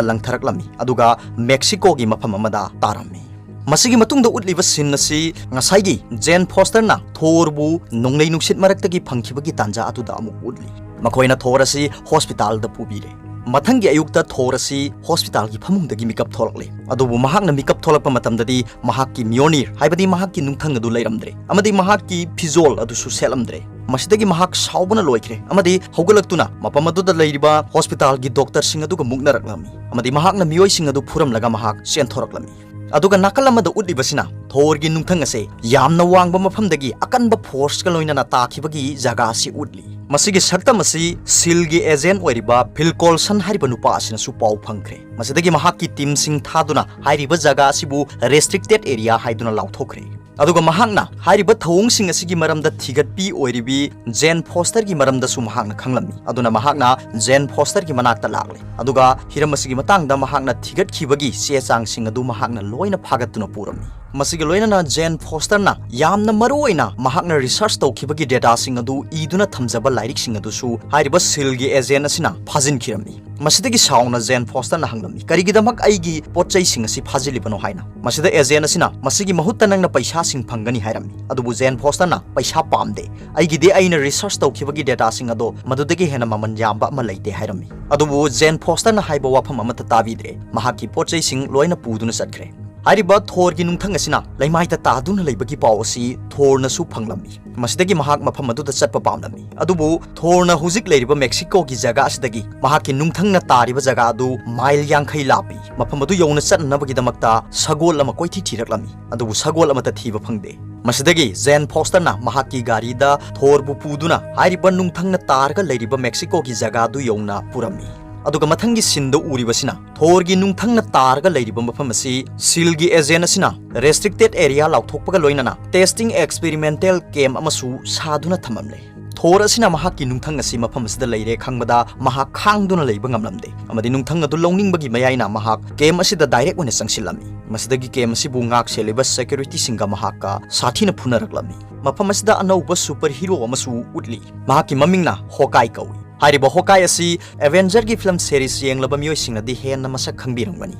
ꯂꯪꯊꯔꯛꯂꯝꯃꯤ, ꯑꯗꯨꯒ ꯃꯦꯛꯁꯤꯀꯣꯒꯤ ꯃꯐꯝ ꯑꯃꯗ ꯇꯥꯔꯝꯃꯤ꯫ ꯃꯁꯤꯒꯤ ꯃꯇꯨꯡꯗ ꯎꯠꯂꯤꯕ ꯁꯤꯟ ꯑꯁꯤ ꯉꯁꯥꯏꯒꯤ ꯖꯦꯟ ꯐꯣꯁꯇꯔꯅ ꯊꯣꯔꯕꯨ ꯅꯣꯡꯂꯩ ꯅꯨꯡꯁꯤꯠ ꯃꯔꯛꯇꯒꯤ ꯐꯪꯈꯤꯕꯒꯤ ꯇꯥꯟꯖꯥ ꯑꯗꯨꯗ ꯑꯃꯨꯛ ꯎꯠꯂꯤ꯫ ꯃꯈꯣꯏꯅ ꯊꯣꯔ ꯑꯁꯤ ꯍꯣꯁꯄꯤꯇꯥꯜꯗ ꯄꯨꯕꯤꯔꯦ꯫ ꯃꯊꯪꯒꯤ ꯑꯌꯨꯛꯇ ꯊꯣꯔ ꯑꯁꯤ ꯍꯣꯁꯄꯤꯇꯥꯜꯒꯤ ꯐꯃꯨꯡꯗꯒꯤ ꯃꯤꯀꯞ ꯊꯣꯛꯂꯛꯂꯦ꯫ ꯑꯗꯨꯕꯨ ꯃꯍꯥꯛꯅ ꯃꯤꯀꯞ ꯊꯣꯛꯂꯛꯄ ꯃꯇꯝꯗꯗꯤ ꯃꯍꯥꯛꯀꯤ ꯃꯤꯌꯣꯅꯤꯔ, ꯍꯥꯏꯕꯗꯤ ꯃꯍꯥꯛꯀꯤ ꯅꯨꯡꯊꯪ ꯑꯗꯨ ꯂꯩꯔꯝꯗ꯭ꯔꯦ, ꯑꯃꯗꯤ ꯃꯍꯥꯛꯀꯤ ꯐꯤꯖꯣꯜ ꯑꯗꯨꯁꯨ ꯁꯦꯠꯂꯝꯗ꯭ꯔꯦ꯫ ꯃꯁꯤꯗꯒꯤ ꯃꯍꯥꯛ ꯁꯥꯎꯕꯅ ꯂꯣꯏꯈ꯭ꯔꯦ ꯑꯃꯗꯤ ꯍꯧꯒꯠꯂꯛꯇꯨꯅ ꯃꯐꯝ ꯑꯗꯨꯗ ꯂꯩꯔꯤꯕ ꯍꯣꯁꯄꯤꯇꯥꯜꯒꯤ ꯗꯣꯛꯇꯔꯁꯤꯡ ꯑꯗꯨꯒ ꯃꯨꯛꯅꯔꯛꯂꯝꯃꯤ ꯑꯃꯗꯤ ꯃꯍꯥꯛꯅ ꯃꯤꯑꯣꯏꯁꯤꯡ ꯑꯗꯨ ꯐꯨꯔꯝꯂꯒ ꯃꯍꯥꯛ ꯆꯦꯟꯊꯣꯔꯛꯂꯝꯃꯤ꯫ ꯑꯗꯨꯒ ꯅꯥꯀꯜ ꯑꯃꯗ ꯎꯠꯂꯤꯕꯁꯤꯅ ꯊꯣꯔꯒꯤ ꯅꯨꯡꯊꯪ ꯑꯁꯦ ꯌꯥꯝꯅ ꯋꯥꯡꯕ ꯃꯐꯝꯗꯒꯤ ꯑꯀꯟꯕ ꯐꯣꯔꯁꯀ ꯂꯣꯏꯅꯅ ꯇꯥꯈꯤꯕꯒꯤ ꯖꯒꯥ ꯑꯁꯤ ꯎꯠꯂꯤ꯫ ꯃꯁꯤꯒꯤ ꯁꯛꯇꯝ ꯑꯁꯤ ꯁꯤꯜꯒꯤ ꯑꯦꯖꯦꯟ ꯑꯣꯏꯔꯤꯕ ꯐꯤꯜ ꯀꯣꯜꯁꯟ ꯍꯥꯏꯔꯤꯕ ꯅꯨꯄꯥ ꯑꯁꯤꯅꯁꯨ ꯄꯥꯎ ꯐꯪꯈ꯭ꯔꯦ꯫ ꯃꯁꯤꯗꯒꯤ ꯃꯍꯥꯛꯀꯤ ꯇꯤꯝꯁꯤꯡ ꯊꯥꯗꯨꯅ ꯍꯥꯏꯔꯤꯕ ꯖꯒꯥ ꯑꯁꯤꯕꯨ ꯔꯦꯁꯇ꯭ꯔꯤꯛꯇꯦꯗ ꯑꯦꯔꯤꯌꯥ ꯍꯥꯏꯗꯨꯅ ꯂꯥꯎꯊꯣꯛꯈ꯭ꯔꯦ꯫ ꯑꯗꯨꯒ ꯃꯍꯥꯛꯅ ꯍꯥꯏꯔꯤꯕ ꯊꯧꯑꯣꯡꯁꯤꯡ ꯑꯁꯤꯒꯤ ꯃꯔꯝꯗ ꯊꯤꯒꯠꯄꯤ ꯑꯣꯏꯔꯤꯕꯤ ꯖꯦꯟ ꯐꯣꯁꯇꯔꯒꯤ ꯃꯔꯝꯗꯁꯨ ꯃꯍꯥꯛꯅ ꯈꯪꯂꯝꯃꯤ꯫ ꯑꯗꯨꯅ ꯃꯍꯥꯛꯅ ꯖꯦꯟ ꯐꯣꯁꯇꯔꯒꯤ ꯃꯅꯥꯛꯇ ꯂꯥꯛꯂꯦ꯫ ꯑꯗꯨꯒ ꯍꯤꯔꯝ ꯑꯁꯤꯒꯤ ꯃꯇꯥꯡꯗ ꯃꯍꯥꯛꯅ ꯊꯤꯒꯠꯈꯤꯕꯒꯤ ꯆꯦ ꯆꯥꯡꯁꯤꯡ ꯑꯗꯨ ꯃꯍꯥꯛꯅ ꯂꯣꯏꯅ ꯐꯥꯒꯠꯇꯨꯅ ꯄꯨꯔꯝꯃꯤ꯫ ꯃꯁꯤꯒ ꯂꯣꯏꯅꯅ ꯖꯦꯟ ꯐꯣꯁꯇꯔꯅ ꯌꯥꯝꯅ ꯃꯔꯨꯑꯣꯏꯅ ꯃꯍꯥꯛꯅ ꯔꯤꯁꯔꯆ ꯇꯧꯈꯤꯕꯒꯤ ꯗꯦꯇꯥꯁꯤꯡ ꯑꯗꯨ ꯏꯗꯨꯅ ꯊꯝꯖꯕ ꯂꯥꯏꯔꯤꯛꯁꯤꯡ ꯑꯗꯨꯁꯨ ꯍꯥꯏꯔꯤꯕ ꯁꯤꯜꯒꯤ ꯑꯦꯖꯦꯟ ꯑꯁꯤꯅ ꯐꯥꯖꯤꯟꯈꯤꯔꯝꯃꯤ꯫ ꯃꯁꯤꯗꯒꯤ ꯁꯥꯎꯅ ꯖꯦꯟ ꯐꯣꯁꯇꯔꯅ ꯍꯪꯂꯝꯃꯤ, "ꯀꯔꯤꯒꯤꯗꯃꯛ ꯑꯩꯒꯤ ꯄꯣꯠ ꯆꯩꯁꯤꯡ ꯑꯁꯤ ꯐꯥꯖꯤꯜꯂꯤꯕꯅꯣ?" ꯍꯥꯏꯅ꯫ ꯃꯁꯤꯗ ꯑꯦꯖꯦꯟ ꯑꯁꯤꯅ, "ꯃꯁꯤꯒꯤ ꯃꯍꯨꯠꯇ ꯅꯪꯅ ꯄꯩꯁꯥꯁꯤꯡ ꯐꯪꯒꯅꯤ" ꯍꯥꯏꯔꯝꯃꯤ꯫ ꯑꯗꯨꯕꯨ ꯖꯦꯟ ꯐꯣꯁꯇꯔꯅ, "ꯄꯩꯁꯥ ꯄꯥꯝꯗꯦ, ꯑꯩꯒꯤꯗꯤ ꯑꯩꯅ ꯔꯤꯁꯔꯆ ꯇꯧꯈꯤꯕꯒꯤ ꯗꯦꯇꯥꯁꯤꯡ ꯑꯗꯣ ꯃꯗꯨꯗꯒꯤ ꯍꯦꯟꯅ ꯃꯃꯜ ꯌꯥꯝꯕ ꯑꯃ ꯂꯩꯇꯦ" ꯍꯥꯏꯔꯝꯃꯤ꯫ ꯑꯗꯨꯕꯨ ꯖꯦꯟ ꯐꯣꯁꯇꯔꯅ ꯍꯥꯏꯕ ꯋꯥꯐꯝ ꯑꯃꯠꯇ ꯇꯥꯕꯤꯗ꯭ꯔꯦ, ꯃꯍꯥꯛꯀꯤ ꯄꯣꯠ ꯆꯩꯁꯤꯡ ꯂꯣꯏꯅ ꯄꯨꯗꯨꯅ ꯆꯠꯈ꯭ꯔꯦ꯫ ꯍꯥꯏꯔꯤꯕ ꯊꯣꯔꯒꯤ ꯅꯨꯡꯊꯪ ꯑꯁꯤꯅ ꯂꯩꯃꯥꯏꯗ ꯇꯥꯗꯨꯅ ꯂꯩꯕꯒꯤ ꯄꯥꯎ ꯑꯁꯤ ꯊꯣꯔꯅꯁꯨ ꯐꯪꯂꯝꯃꯤ꯫ ꯃꯁꯤꯗꯒꯤ ꯃꯍꯥꯛ ꯃꯐꯝ ꯑꯗꯨꯗ ꯆꯠꯄ ꯄꯥꯝꯂꯝꯃꯤ꯫ ꯑꯗꯨꯕꯨ ꯊꯣꯔꯅ ꯍꯧꯖꯤꯛ ꯂꯩꯔꯤꯕ ꯃꯦꯛꯁꯤꯀꯣꯒꯤ ꯖꯒꯥ ꯑꯁꯤꯗꯒꯤ ꯃꯍꯥꯛꯀꯤ ꯅꯨꯡꯊꯪꯅ ꯇꯥꯔꯤꯕ ꯖꯒꯥ ꯑꯗꯨ ꯃꯥꯏꯜ ꯌꯥꯡꯈꯩ ꯂꯥꯞꯄꯤ꯫ ꯃꯐꯝ ꯑꯗꯨ ꯌꯧꯅ ꯆꯠꯅꯅꯕꯒꯤꯗꯃꯛꯇ ꯁꯒꯣꯜ ꯑꯃ ꯀꯣꯏꯊꯤ ꯊꯤꯔꯛꯂꯝꯃꯤ꯫ ꯑꯗꯨꯕꯨ ꯁꯒꯣꯜ ꯑꯃꯠꯇ ꯊꯤꯕ ꯐꯪꯗꯦ꯫ ꯃꯁꯤꯗꯒꯤ ꯖꯦꯟ ꯐꯣꯁꯇꯔꯅ ꯃꯍꯥꯛꯀꯤ ꯒꯥꯔꯤꯗ ꯊꯣꯔꯕꯨ ꯄꯨꯗꯨꯅ ꯍꯥꯏꯔꯤꯕ ꯅꯨꯡꯊꯪꯅ ꯇꯥꯔꯒ ꯂꯩꯔꯤꯕ ꯃꯦꯛꯁꯤꯀꯣꯒꯤ ꯖꯒꯥ ꯑꯗꯨ ꯌꯧꯅ ꯄꯨꯔꯝꯃꯤ꯫ ꯑꯗꯨꯒ ꯃꯊꯪꯒꯤ ꯁꯤꯟꯗ ꯎꯔꯤꯕꯁꯤꯅ ꯊꯣꯔꯒꯤ ꯅꯨꯡꯊꯪꯅ ꯇꯥꯔꯒ ꯂꯩꯔꯤꯕ ꯃꯐꯝ ꯑꯁꯤ ꯁꯤꯜꯒꯤ ꯑꯦꯖꯦꯟ ꯑꯁꯤꯅ ꯔꯦꯁꯇ꯭ꯔꯤꯛꯇꯦꯗ ꯑꯦꯔꯤꯌꯥ ꯂꯥꯎꯊꯣꯛꯄꯒ ꯂꯣꯏꯅꯅ ꯇꯦꯁꯇꯤꯡ ꯑꯦꯛꯁꯄꯦꯔꯤꯃꯦꯟꯇꯦꯜ ꯀꯦꯝ ꯑꯃꯁꯨ ꯁꯥꯗꯨꯅ ꯊꯝꯂꯝꯂꯦ꯫ ꯊꯣꯔ ꯑꯁꯤꯅ ꯃꯍꯥꯛꯀꯤ ꯅꯨꯡꯊꯪ ꯑꯁꯤ ꯃꯐꯝ ꯑꯁꯤꯗ ꯂꯩꯔꯦ ꯈꯪꯕꯗ ꯃꯍꯥꯛ ꯈꯥꯡꯗꯨꯅ ꯂꯩꯕ ꯉꯝꯂꯝꯗꯦ ꯑꯃꯗꯤ ꯅꯨꯡꯊꯪ ꯑꯗꯨ ꯂꯧꯅꯤꯡꯕꯒꯤ ꯃꯌꯥꯏꯅ ꯃꯍꯥꯛ ꯀꯦꯝ ꯑꯁꯤꯗ ꯗꯥꯏꯔꯦꯛ ꯑꯣꯏꯅ ꯆꯪꯁꯤꯜꯂꯝꯃꯤ꯫ ꯃꯁꯤꯗꯒꯤ ꯀꯦꯝ ꯑꯁꯤꯕꯨ ꯉꯥꯛ ꯁꯦꯜꯂꯤꯕ ꯁꯦꯀ꯭ꯌꯨꯔꯤꯇꯤꯁꯤꯡꯒ ꯃꯍꯥꯛꯀ ꯁꯥꯊꯤꯅ ꯐꯨꯅꯔꯛꯂꯝꯃꯤ꯫ ꯃꯐꯝ ꯑꯁꯤꯗ ꯑꯅꯧꯕ ꯁꯨꯄꯔ ꯍꯤꯔꯣ ꯑꯃꯁꯨ ꯎꯠꯂꯤ꯫ ꯃꯍꯥꯛꯀꯤ ꯃꯃꯤꯡꯅ ꯍꯣꯀꯥꯏ ꯀꯧꯏ꯫ ꯍꯥꯏꯔꯤꯕ ꯍꯣꯀꯥꯏ ꯑꯁꯤ ꯑꯦꯚꯦꯟꯖꯔꯒꯤ ꯐꯤꯂꯝ ꯁꯦꯔꯤꯁ ꯌꯦꯡꯂꯕ ꯃꯤꯑꯣꯏꯁꯤꯡꯅꯗꯤ ꯍꯦꯟꯅ ꯃꯁꯛ ꯈꯪꯕꯤꯔꯝꯒꯅꯤ꯫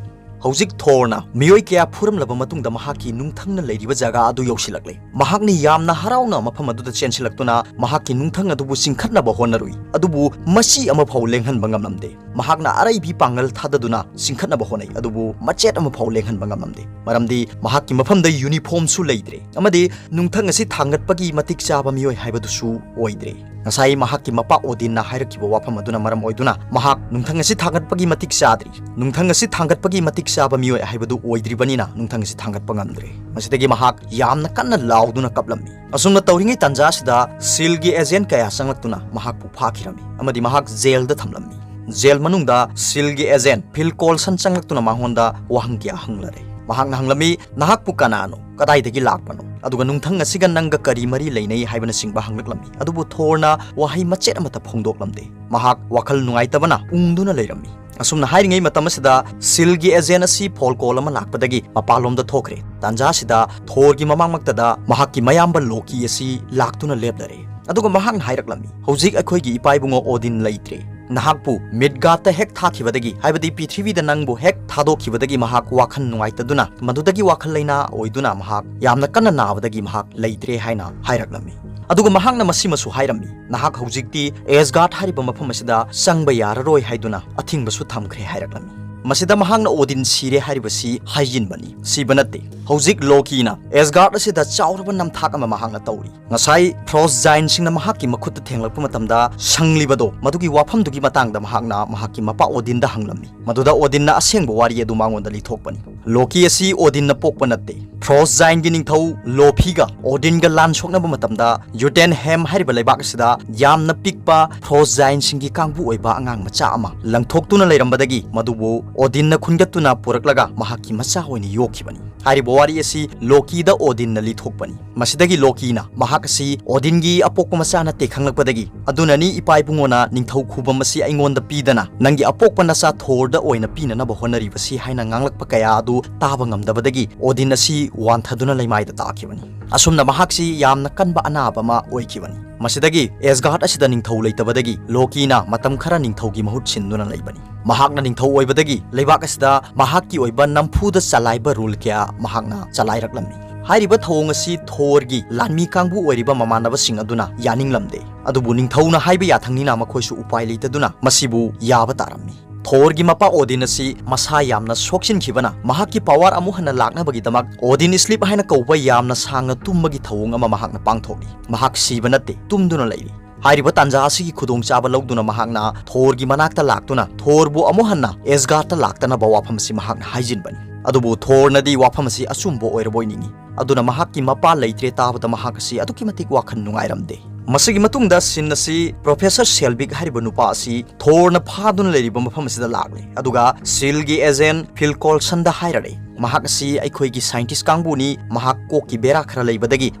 ꯍꯧꯖꯤꯛ ꯊꯣꯔꯅ ꯃꯤꯑꯣꯏ ꯀꯌꯥ ꯐꯨꯔꯝꯂꯕ ꯃꯇꯨꯡꯗ ꯃꯍꯥꯛꯀꯤ ꯅꯨꯡꯊꯪꯅ ꯂꯩꯔꯤꯕ ꯖꯒꯥ ꯑꯗꯨ ꯌꯧꯁꯤꯜꯂꯛꯂꯦ꯫ ꯃꯍꯥꯛꯅ ꯌꯥꯝꯅ ꯍꯔꯥꯎꯅ ꯃꯐꯝ ꯑꯗꯨꯗ ꯆꯦꯟꯁꯤꯜꯂꯛꯇꯨꯅ ꯃꯍꯥꯛꯀꯤ ꯅꯨꯡꯊꯪ ꯑꯗꯨꯕꯨ ꯆꯤꯡꯈꯠꯅꯕ ꯍꯣꯠꯅꯔꯨꯏ꯫ ꯑꯗꯨꯕꯨ ꯃꯆꯤ ꯑꯃꯐꯥꯎ ꯂꯦꯡꯍꯟꯕ ꯉꯝꯂꯝꯗꯦ꯫ ꯃꯍꯥꯛꯅ ꯑꯔꯩꯕꯤ ꯄꯥꯡꯒꯜ ꯊꯥꯗꯗꯨꯅ ꯆꯤꯡꯈꯠꯅꯕ ꯍꯣꯠꯅꯩ, ꯑꯗꯨꯕꯨ ꯃꯆꯦꯠ ꯑꯃꯐꯥꯎ ꯂꯦꯡꯍꯟꯕ ꯉꯝꯂꯝꯗꯦ꯫ ꯃꯔꯝꯗꯤ ꯃꯍꯥꯛꯀꯤ ꯃꯐꯝꯗ ꯌꯨꯅꯤꯐꯣꯔꯝꯁꯨ ꯂꯩꯇ꯭ꯔꯦ ꯑꯃꯗꯤ ꯅꯨꯡꯊꯪ ꯑꯁꯤ ꯊꯥꯡꯒꯠꯄꯒꯤ ꯃꯇꯤꯛ ꯆꯥꯕ ꯃꯤꯑꯣꯏ ꯍꯥꯏꯕꯗꯨꯁꯨ ꯑꯣꯏꯗ꯭ꯔꯦ꯫ ꯉꯁꯥꯏ ꯃꯍꯥꯛꯀꯤ ꯃꯄꯥ ꯑꯣꯗꯤꯟꯅ ꯍꯥꯏꯔꯛꯈꯤꯕ ꯋꯥꯐꯝ ꯑꯗꯨꯅ ꯃꯔꯝ ꯑꯣꯏꯗꯨꯅ ꯃꯍꯥꯛ ꯅꯨꯡꯊꯪ ꯑꯁꯤ ꯊꯥꯡꯒꯠꯄꯒꯤ ꯃꯇꯤꯛ ꯆꯥꯗ꯭ꯔꯤ, ꯅꯨꯡꯊꯪ ꯑꯁꯤ ꯊꯥꯡꯒꯠꯄꯒꯤ ꯃꯇꯤꯛ ꯆꯥꯕ ꯃꯤꯑꯣꯏ ꯍꯥꯏꯕꯗꯨ ꯑꯣꯏꯗ꯭ꯔꯤꯕꯅꯤꯅ ꯅꯨꯡꯊꯪ ꯑꯁꯤ ꯊꯥꯡꯒꯠꯄ ꯉꯝꯗ꯭ꯔꯦ꯫ ꯃꯁꯤꯗꯒꯤ ꯃꯍꯥꯛ ꯌꯥꯝꯅ ꯀꯟꯅ ꯂꯥꯎꯗꯨꯅ ꯀꯞꯂꯝꯃꯤ꯫ ꯑꯁꯨꯝꯅ ꯇꯧꯔꯤꯉꯩ ꯇꯥꯟꯖꯥ ꯑꯁꯤꯗ ꯁꯤꯜꯒꯤ ꯑꯦꯖꯦꯟ ꯀꯌꯥ ꯆꯪꯂꯛꯇꯨꯅ ꯃꯍꯥꯛꯄꯨ ꯐꯥꯈꯤꯔꯝꯃꯤ ꯑꯃꯗꯤ ꯃꯍꯥꯛ ꯖꯦꯜꯗ ꯊꯝꯂꯝꯃꯤ꯫ ꯖꯦꯜ ꯃꯅꯨꯡꯗ ꯁꯤꯜꯒꯤ ꯑꯦꯖꯦꯟ ꯐꯤꯜ ꯀꯣꯜꯁꯟ ꯆꯪꯂꯛꯇꯨꯅ ꯃꯉꯣꯟꯗ ꯋꯥꯍꯪ ꯀꯌꯥ ꯍꯪꯂꯔꯦ꯫ ꯃꯍꯥꯛꯅ ꯍꯪꯂꯝꯃꯤ, "ꯅꯍꯥꯛꯄꯨ ꯀꯅꯥꯅꯣ? ꯀꯗꯥꯏꯗꯒꯤ ꯂꯥꯛꯄꯅꯣ? ꯑꯗꯨꯒ ꯅꯨꯡꯊꯪ ꯑꯁꯤꯒ ꯅꯪꯒ ꯀꯔꯤ ꯃꯔꯤ ꯂꯩꯅꯩ?" ꯍꯥꯏꯕꯅꯆꯤꯡꯕ ꯍꯪꯂꯛꯂꯝꯃꯤ꯫ ꯑꯗꯨꯕꯨ ꯊꯣꯔꯅ ꯋꯥꯍꯩ ꯃꯆꯦꯠ ꯑꯃꯠꯇ ꯐꯣꯡꯗꯣꯛꯂꯝꯗꯦ꯫ ꯃꯍꯥꯛ ꯋꯥꯈꯜ ꯅꯨꯡꯉꯥꯏꯇꯕꯅ ꯎꯪꯗꯨꯅ ꯂꯩꯔꯝꯃꯤ꯫ ꯑꯁꯨꯝꯅ ꯍꯥꯏꯔꯤꯉꯩ ꯃꯇꯝ ꯑꯁꯤꯗ ꯁꯤꯜꯒꯤ ꯑꯦꯖꯦꯟ ꯑꯁꯤ ꯐꯣꯟ ꯀꯣꯜ ꯑꯃ ꯂꯥꯛꯄꯗꯒꯤ ꯃꯄꯥꯟꯂꯣꯝꯗ ꯊꯣꯛꯈ꯭ꯔꯦ꯫ ꯇꯥꯟꯖꯥ ꯑꯁꯤꯗ ꯊꯣꯔꯒꯤ ꯃꯃꯥꯡꯃꯛꯇꯗ ꯃꯍꯥꯛꯀꯤ ꯃꯌꯥꯝꯕ ꯂꯣꯀꯤ ꯑꯁꯤ ꯂꯥꯛꯇꯨꯅ ꯂꯦꯞꯂꯔꯦ꯫ ꯑꯗꯨꯒ ꯃꯍꯥꯛꯅ ꯍꯥꯏꯔꯛꯂꯝꯃꯤ, "ꯍꯧꯖꯤꯛ ꯑꯩꯈꯣꯏꯒꯤ ꯏꯄꯥ ꯏꯕꯨꯡꯉꯣ ꯑꯣꯗꯤꯟ ꯂꯩꯇ꯭ꯔꯦ꯫ ꯅꯍꯥꯛꯄꯨ ꯃꯤꯗꯒꯥꯔꯗꯇ ꯍꯦꯛ ꯊꯥꯈꯤꯕꯗꯒꯤ, ꯍꯥꯏꯕꯗꯤ ꯄ꯭ꯔꯤꯊꯤꯕꯤꯗ ꯅꯪꯕꯨ ꯍꯦꯛ ꯊꯥꯗꯣꯛꯈꯤꯕꯗꯒꯤ ꯃꯍꯥꯛ ꯋꯥꯈꯜ ꯅꯨꯡꯉꯥꯏꯇꯗꯨꯅ, ꯃꯗꯨꯗꯒꯤ ꯋꯥꯈꯜ ꯂꯩꯅꯥ ꯑꯣꯏꯗꯨꯅ ꯃꯍꯥꯛ ꯌꯥꯝꯅ ꯀꯟꯅ ꯅꯥꯕꯗꯒꯤ ꯃꯍꯥꯛ ꯂꯩꯇ꯭ꯔꯦ" ꯍꯥꯏꯅ ꯍꯥꯏꯔꯛꯂꯝꯃꯤ꯫ ꯑꯗꯨꯒ ꯃꯍꯥꯛꯅ ꯃꯁꯤꯃꯁꯨ ꯍꯥꯏꯔꯝꯃꯤ, "ꯅꯍꯥꯛ ꯍꯧꯖꯤꯛꯇꯤ ꯑꯦꯁꯒꯥꯔꯗ ꯍꯥꯏꯔꯤꯕ ꯃꯐꯝ ꯑꯁꯤꯗ ꯆꯪꯕ ꯌꯥꯔꯔꯣꯏ" ꯍꯥꯏꯗꯨꯅ ꯑꯊꯤꯡꯕꯁꯨ ꯊꯝꯈ꯭ꯔꯦ ꯍꯥꯏꯔꯛꯂꯝꯃꯤ꯫ ꯃꯁꯤꯗ ꯃꯍꯥꯛꯅ ꯑꯣꯗꯤꯟ ꯁꯤꯔꯦ ꯍꯥꯏꯔꯤꯕꯁꯤ ꯍꯥꯏꯖꯤꯟꯕꯅꯤ꯫ ꯁꯤꯕ ꯅꯠꯇꯦ꯫ ꯍꯧꯖꯤꯛ ꯂꯣꯀꯤꯅ ꯑꯦꯁꯒꯥꯔꯗ ꯑꯁꯤꯗ ꯆꯥꯎꯔꯕ ꯅꯝꯊꯥꯛ ꯑꯃ ꯃꯍꯥꯛꯅ ꯇꯧꯔꯤ꯫ ꯉꯁꯥꯏ ꯐ꯭ꯔꯣꯁ ꯖꯥꯏꯟꯁꯤꯡꯅ ꯃꯍꯥꯛꯀꯤ ꯃꯈꯨꯠꯇ ꯊꯦꯡꯂꯛꯄ ꯃꯇꯝꯗ ꯁꯪꯂꯤꯕꯗꯣ, ꯃꯗꯨꯒꯤ ꯋꯥꯐꯝꯗꯨꯒꯤ ꯃꯇꯥꯡꯗ ꯃꯍꯥꯛꯅ ꯃꯍꯥꯛꯀꯤ ꯃꯄꯥ ꯑꯣꯗꯤꯟꯗ ꯍꯪꯂꯝꯃꯤ꯫ ꯃꯗꯨꯗ ꯑꯣꯗꯤꯟꯅ ꯑꯁꯦꯡꯕ ꯋꯥꯔꯤ ꯑꯗꯨ ꯃꯉꯣꯟꯗ ꯂꯤꯊꯣꯛꯄꯅꯤ꯫ ꯂꯣꯀꯤ ꯑꯁꯤ ꯑꯣꯗꯤꯟꯅ ꯄꯣꯛꯄ ꯅꯠꯇꯦ꯫ ꯐ꯭ꯔꯣꯁ ꯖꯥꯏꯟꯒꯤ ꯅꯤꯡꯊꯧ ꯂꯣꯐꯤꯒ ꯑꯣꯗꯤꯟꯒ ꯂꯥꯟ ꯁꯣꯛꯅꯕ ꯃꯇꯝꯗ ꯌꯨꯇꯦꯟꯍꯦꯝ ꯍꯥꯏꯔꯤꯕ ꯂꯩꯕꯥꯛ ꯑꯁꯤꯗ ꯌꯥꯝꯅ ꯄꯤꯛꯄ ꯐ꯭ꯔꯣꯁ ꯖꯥꯏꯟꯁꯤꯡꯒꯤ ꯀꯥꯡꯕꯨ ꯑꯣꯏꯕ ꯑꯉꯥꯡ ꯃꯆꯥ ꯑꯃ ꯂꯪꯊꯣꯛꯇꯨꯅ ꯂꯩꯔꯝꯕꯗꯒꯤ ꯃꯗꯨꯕꯨ ꯑꯣꯗꯤꯟꯅ ꯈꯨꯟꯒꯠꯇꯨꯅ ꯄꯨꯔꯛꯂꯒ ꯃꯍꯥꯛꯀꯤ ꯃꯆꯥ ꯑꯣꯏꯅ ꯌꯣꯛꯈꯤꯕꯅꯤ꯫ ꯍꯥꯏꯔꯤꯕ ꯋꯥꯔꯤ ꯑꯁꯤ ꯂꯣꯀꯤꯗ ꯑꯣꯗꯤꯟꯅ ꯂꯤꯊꯣꯛꯄꯅꯤ꯫ ꯃꯁꯤꯗꯒꯤ ꯂꯣꯀꯤꯅ ꯃꯍꯥꯛ ꯑꯁꯤ ꯑꯣꯗꯤꯟꯒꯤ ꯑꯄꯣꯛꯄ ꯃꯆꯥ ꯅꯠꯇꯦ ꯈꯪꯂꯛꯄꯗꯒꯤ, "ꯑꯗꯨꯅꯅꯤ ꯏꯄꯥ ꯏꯕꯨꯡꯉꯣꯅ ꯅꯤꯡꯊꯧ ꯈꯨꯕꯝ ꯑꯁꯤ ꯑꯩꯉꯣꯟꯗ ꯄꯤꯗꯅ ꯅꯪꯒꯤ ꯑꯄꯣꯛꯄ ꯅꯆꯥ ꯊꯣꯔꯗ ꯑꯣꯏꯅ ꯄꯤꯅꯅꯕ ꯍꯣꯠꯅꯔꯤꯕꯁꯤ" ꯍꯥꯏꯅ ꯉꯥꯡꯂꯛꯄ ꯀꯌꯥ ꯑꯗꯨ ꯇꯥꯕ ꯉꯝꯗꯕꯗꯒꯤ ꯑꯣꯗꯤꯟ ꯑꯁꯤ ꯋꯥꯟꯊꯗꯨꯅ ꯂꯩꯃꯥꯏꯗ ꯇꯥꯈꯤꯕꯅꯤ꯫ ꯑꯁꯨꯝꯅ ꯃꯍꯥꯛꯁꯤ ꯌꯥꯝꯅ ꯀꯟꯕ ꯑꯅꯥꯕ ꯑꯃ ꯑꯣꯏꯈꯤꯕꯅꯤ꯫ ꯃꯁꯤꯗꯒꯤ ꯑꯦꯁꯒꯥꯔꯗ ꯑꯁꯤꯗ ꯅꯤꯡꯊꯧ ꯂꯩꯇꯕꯗꯒꯤ ꯂꯣꯀꯤꯅ ꯃꯇꯝ ꯈꯔ ꯅꯤꯡꯊꯧꯒꯤ ꯃꯍꯨꯠ ꯁꯤꯟꯗꯨꯅ ꯂꯩꯕꯅꯤ꯫ ꯃꯍꯥꯛꯅ ꯅꯤꯡꯊꯧ ꯑꯣꯏꯕꯗꯒꯤ ꯂꯩꯕꯥꯛ ꯑꯁꯤꯗ ꯃꯍꯥꯛꯀꯤ ꯑꯣꯏꯕ ꯅꯝꯐꯨꯗ ꯆꯂꯥꯏꯕ ꯔꯨꯜ ꯀꯌꯥ ꯃꯍꯥꯛꯅ ꯆꯂꯥꯏꯔꯛꯂꯝꯃꯤ꯫ ꯍꯥꯏꯔꯤꯕ ꯊꯧꯑꯣꯡ ꯑꯁꯤ ꯊꯣꯔꯒꯤ ꯂꯥꯟꯃꯤ ꯀꯥꯡꯕꯨ ꯑꯣꯏꯔꯤꯕ ꯃꯃꯥꯟꯅꯕꯁꯤꯡ ꯑꯗꯨꯅ ꯌꯥꯅꯤꯡꯂꯝꯗꯦ꯫ ꯑꯗꯨꯕꯨ ꯅꯤꯡꯊꯧꯅ ꯍꯥꯏꯕ ꯌꯥꯊꯪꯅꯤꯅ ꯃꯈꯣꯏꯁꯨ ꯎꯄꯥꯏ ꯂꯩꯇꯗꯨꯅ ꯃꯁꯤꯕꯨ ꯌꯥꯕ ꯇꯥꯔꯝꯃꯤ꯫ ꯊꯣꯔꯒꯤ ꯃꯄꯥ ꯑꯣꯗꯤꯟ ꯑꯁꯤ ꯃꯁꯥ ꯌꯥꯝꯅ ꯁꯣꯛꯆꯤꯟꯈꯤꯕꯅ ꯃꯍꯥꯛꯀꯤ ꯄꯋꯥꯔ ꯑꯃꯨꯛ ꯍꯟꯅ ꯂꯥꯛꯅꯕꯒꯤꯗꯃꯛ ꯑꯣꯗꯤꯟ ꯁ꯭ꯂꯤꯞ ꯍꯥꯏꯅ ꯀꯧꯕ ꯌꯥꯝꯅ ꯁꯥꯡꯅ ꯇꯨꯝꯕꯒꯤ ꯊꯧꯑꯣꯡ ꯑꯃ ꯃꯍꯥꯛꯅ ꯄꯥꯡꯊꯣꯛꯂꯤ꯫ ꯃꯍꯥꯛ ꯁꯤꯕ ꯅꯠꯇꯦ, ꯇꯨꯝꯗꯨꯅ ꯂꯩꯔꯤ꯫ ꯍꯥꯏꯔꯤꯕ ꯇꯥꯟꯖꯥ ꯑꯁꯤꯒꯤ ꯈꯨꯗꯣꯡꯆꯥꯕ ꯂꯧꯗꯨꯅ ꯃꯍꯥꯛꯅ ꯊꯣꯔꯒꯤ ꯃꯅꯥꯛꯇ ꯂꯥꯛꯇꯨꯅ ꯊꯣꯔꯕꯨ ꯑꯃꯨꯛ ꯍꯟꯅ ꯑꯦꯁꯒꯥꯔꯗꯇ ꯂꯥꯛꯇꯅꯕ ꯋꯥꯐꯝ ꯑꯁꯤ ꯃꯍꯥꯛꯅ ꯍꯥꯏꯖꯤꯟꯕꯅꯤ꯫ ꯑꯗꯨꯕꯨ ꯊꯣꯔꯅꯗꯤ ꯋꯥꯐꯝ ꯑꯁꯤ ꯑꯆꯨꯝꯕ ꯑꯣꯏꯔꯕꯣꯏ ꯅꯤꯡꯏ꯫ ꯑꯗꯨꯅ ꯃꯍꯥꯛꯀꯤ ꯃꯄꯥ ꯂꯩꯇ꯭ꯔꯦ ꯇꯥꯕꯗ ꯃꯍꯥꯛ ꯑꯁꯤ ꯑꯗꯨꯛꯀꯤ ꯃꯇꯤꯛ ꯋꯥꯈꯜ ꯅꯨꯡꯉꯥꯏꯔꯝꯗꯦ꯫ ꯃꯁꯤꯒꯤ ꯃꯇꯨꯡꯗ ꯁꯤꯟ ꯑꯁꯤ ꯄ꯭ꯔꯣꯐꯦꯁꯔ ꯁꯦꯜꯕꯤꯛ ꯍꯥꯏꯔꯤꯕ ꯅꯨꯄꯥ ꯑꯁꯤ ꯊꯣꯔꯅ ꯐꯥꯗꯨꯅ ꯂꯩꯔꯤꯕ ꯃꯐꯝ ꯑꯁꯤꯗ ꯂꯥꯛꯂꯦ, ꯑꯗꯨꯒ ꯁꯤꯜꯒꯤ ꯑꯦꯖꯦꯟ ꯐꯤꯜ ꯀꯣꯜꯁꯟꯗ ꯍꯥꯏꯔꯔꯦ, ꯃꯍꯥꯛ ꯑꯁꯤ ꯑꯩꯈꯣꯏꯒꯤ ꯁꯥꯏꯟꯇꯤꯁ ꯀꯥꯡꯕꯨꯅꯤ, ꯃꯍꯥꯛ ꯀꯣꯛꯀꯤ ꯕꯦꯔꯥ ꯈꯔ ꯂꯩꯕꯗꯒꯤ